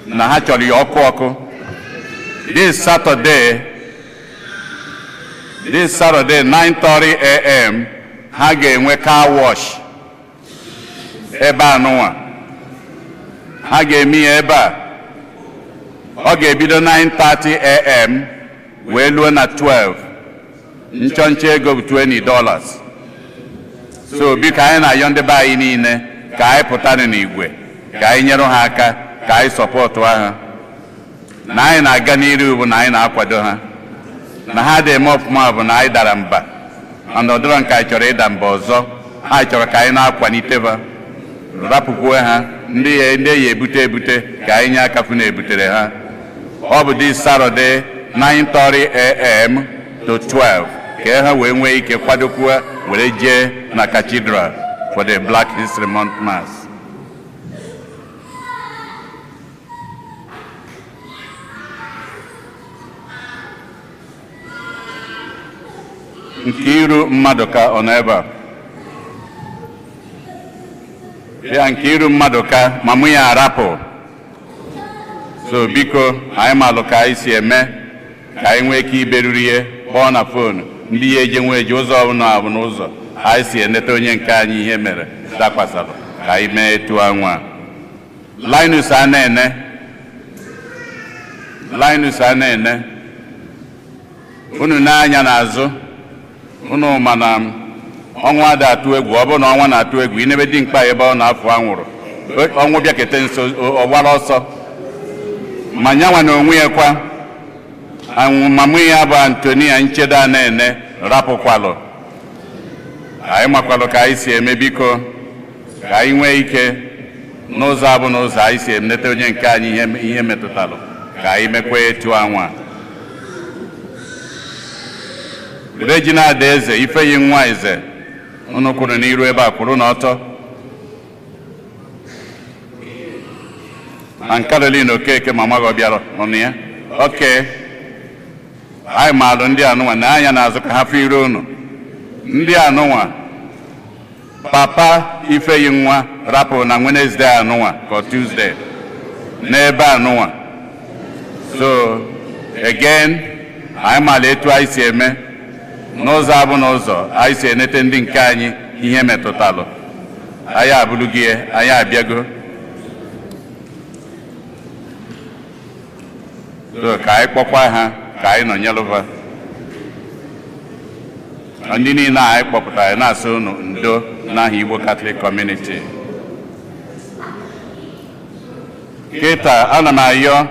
na ha chọrọ ya ọkụ ọkụ. This Saturday, 9:30 a.m. ha ga-enwe car wash ebe anụnwa. Ha ga-eme ya ebe a. Ọ ga-ebido 9:30 a.m. wee luo na 12. Nchọnchọ ego bụ $20. So biko, anyị na-ayọ ndị be anyị niile ka anyị pụtanụ n'igwe ka anyị nyere ha aka, ka anyị support ha. Na anyị na-aga n'iru bụ na anyị na-akwado ha. Na ha dị eme ọfụma bụ na anyị dara mba, mana ọ dịrọ nke anyị chọrọ ịda mba ọzọ. Anyị chọrọ ka anyị na-akwalite ha, rapụkwuo ha ndị ya ndị ya ebute ebute ka anyị nye aka fụ na ebutere ha. Ọ bụ this Saturday, 9:30 a.m. to 12, ka ha wee nwee ike kwadokwuo were jee na cathedral for the Black History Month Mass. Nkiru Mmadụka ọ nọ ebe a? Ya Nkiru Mmadụka ma mụ ya arapụ. So biko, anyị malụ ka anyị si eme ka anyị nwee ike iberuru ihe, kpọọ na phone ndị ya eje nwee eje ụzọ ọbụla abụ n'ụzọ anyị si eneta onye nke anyị ihe mere dakwasara ka anyị mee etu anwa. Linus a na-ene, Linus a na-ene unu n'anya n'azụ. Unu mana ọnwụ ada atụ egwu. Ọ bụrụ na ọnwa na-atụ egwu, inebe dimkpa ebe ọ na-afụ anwụrụ, ọnwụ bịakete nso, ọ gbara ọsọ. Ma nyanwa na onwe ya kwa anwụ. Mamụ ya bụ Antonia Nchedo Anene rapụkwalụ anyị. Makwalụ ka anyị si eme. Biko, ka anyị nwee ike n'ụzọ abụ n'ụzọ anyị si emete onye nke anyị ihe metụtalụ, ka anyị mekwa etu anwa. Regina Adaeze Ifeyi nwa eze, unu kwuru n'iru ebe a, kwuru n'ọtọ. Na Caroline Okeke, mama gị ọ bịara nọ ya? Oke anyị maalụ ndị anụnwa na anya n'azụ ka ha fụ iru unu. Ndị anụnwa, papa Ifeyi nwa rapụ na Wednesday anụnwa ka ọ Tuesday n'ebe anụnwa. So again, anyị maara etu anyị si eme n'ụzọ abụ n'ụzọ anyị si enete ndị nke anyị ihe metụtalụ. Anyị abụrụghị ya, anyị abịago. So ka anyị kpọkwa ha, ka anyị nọnyelụva ndị niile anyị kpọpụtara. Na-asị unu ndo n'aha Igbo Catholic Community. Kịta ana m ayọ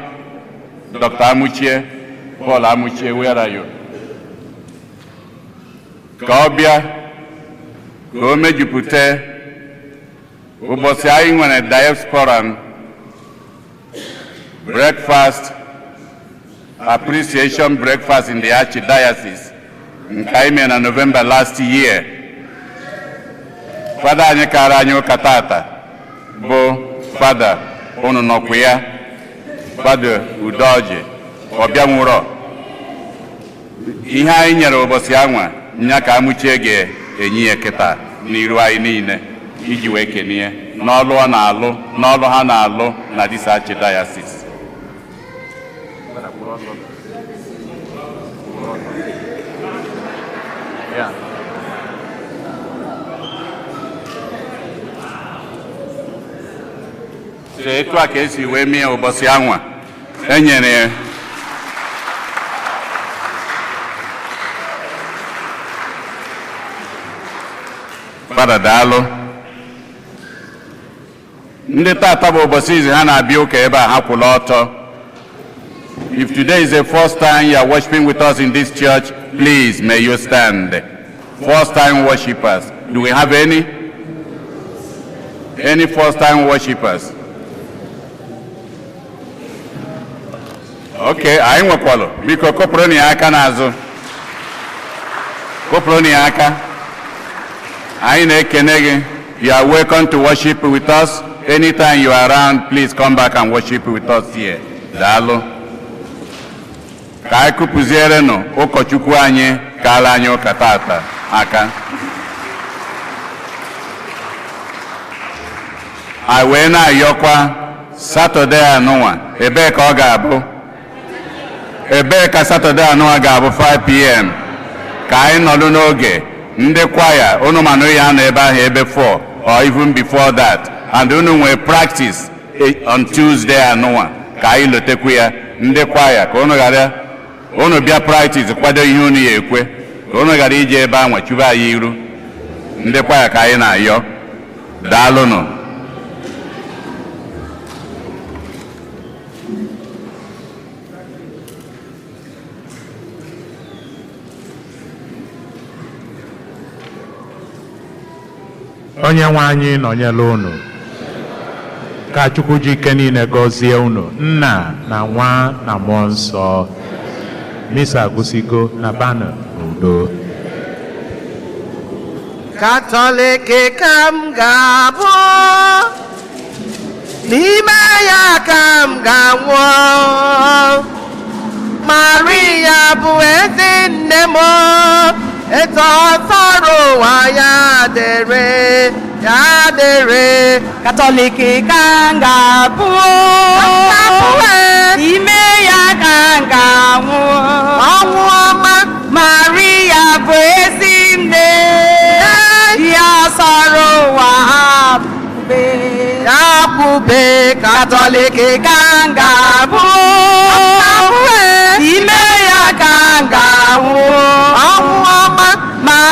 Dr. Amuchie, Paul Amuchie, where are you? Ka ọ bịa ka o mejupụta ụbọchị anyị nwere diasporan breakfast, appreciation breakfast in the Archdiocese nke anyị mere na November last year. Fada anyị kara anyị ụka tata bụ Fada unu nọkwa ya, Fada Udoji ọbịanwụrọ. Ihe anyị nyere ụbọchị anwa nya ka Amụchie ga-enye ya kịta n'iru anyị niile iji wee kenie n'ọlụ ọ na-alụ, n'ọlụ ha na-alụ na this Archdiocese. Yeah. So etu a ka esi wee mee ụbọchị anwa e nyere ya. Fada, daalụ. Ndị tata bụ ụbọchị izi ha na-abịa ụka ebe a, ha kwụla ọtọ. If today is the first time you are worshiping with us in this church, please may you stand. First time worshipers, do we have any first time worshipers? Okay, anyị nwekwalụ. Biko kụpụrụ ya aka n'azụ, kụpụrụ ya aka. Anyị na-ekene gị. You are welcome to worship with us. Anytime you are around, please come back and worship with us here. Daalụ. Ka anyị kụpụzierenụ ụkọchukwu anyị kaala anyị ụka tata aka. Anyị wee na-ayọkwa, Saturday anụnwa, ebee ka ọ ga-abụ? Ebee ka Saturday anụnwa ga-abụ? 5 p.m. Ka anyị nọdụ n'oge. Ndị kwaya unu manụ ya nọ ebe ahụ ebe 4 or even before that, and unu nwee practice on Tuesday anụnwa, ka anyị lotekwu ya. Ndị kwaya, ka unu ghara unu bịa practice, kwado ihe unu ya ekwe, ka unu ghara ije ebe anwa chube anyị iru. Ndị kwaya ka anyị na-ayọ. Daalụnụ. Onye nwe anyị nọnyere unu. Ka Chukwu ji ike niile gọzie unu, Nna na Nwa na Mmụọ Nsọ. Misa agụsigo na banụ n'udo. Katọlik ka m ga-abụ, n'ime ya ka m ga-anwụ. Maria bụ ezi nne m, etu ọsọrọ ụwa ya dịrị, ya dịrị. Katọlik ka m ga-abụ, ime ya ka m ga-anwụ. Ọnwụ ọma. Maria bụ ezi nne, ya sọrọ ụwa ha bube. Ya kwube. Katọlik ka m ga-abụ, ime ya ka m ga-anwụ. Ọnwụ ọma. Maria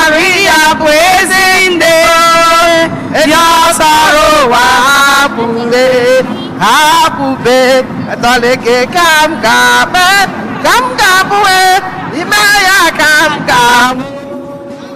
Ha kwube Katọlik ka m ga-abụ, ka m ga-abụ, ime ya ka m ga-anwụ.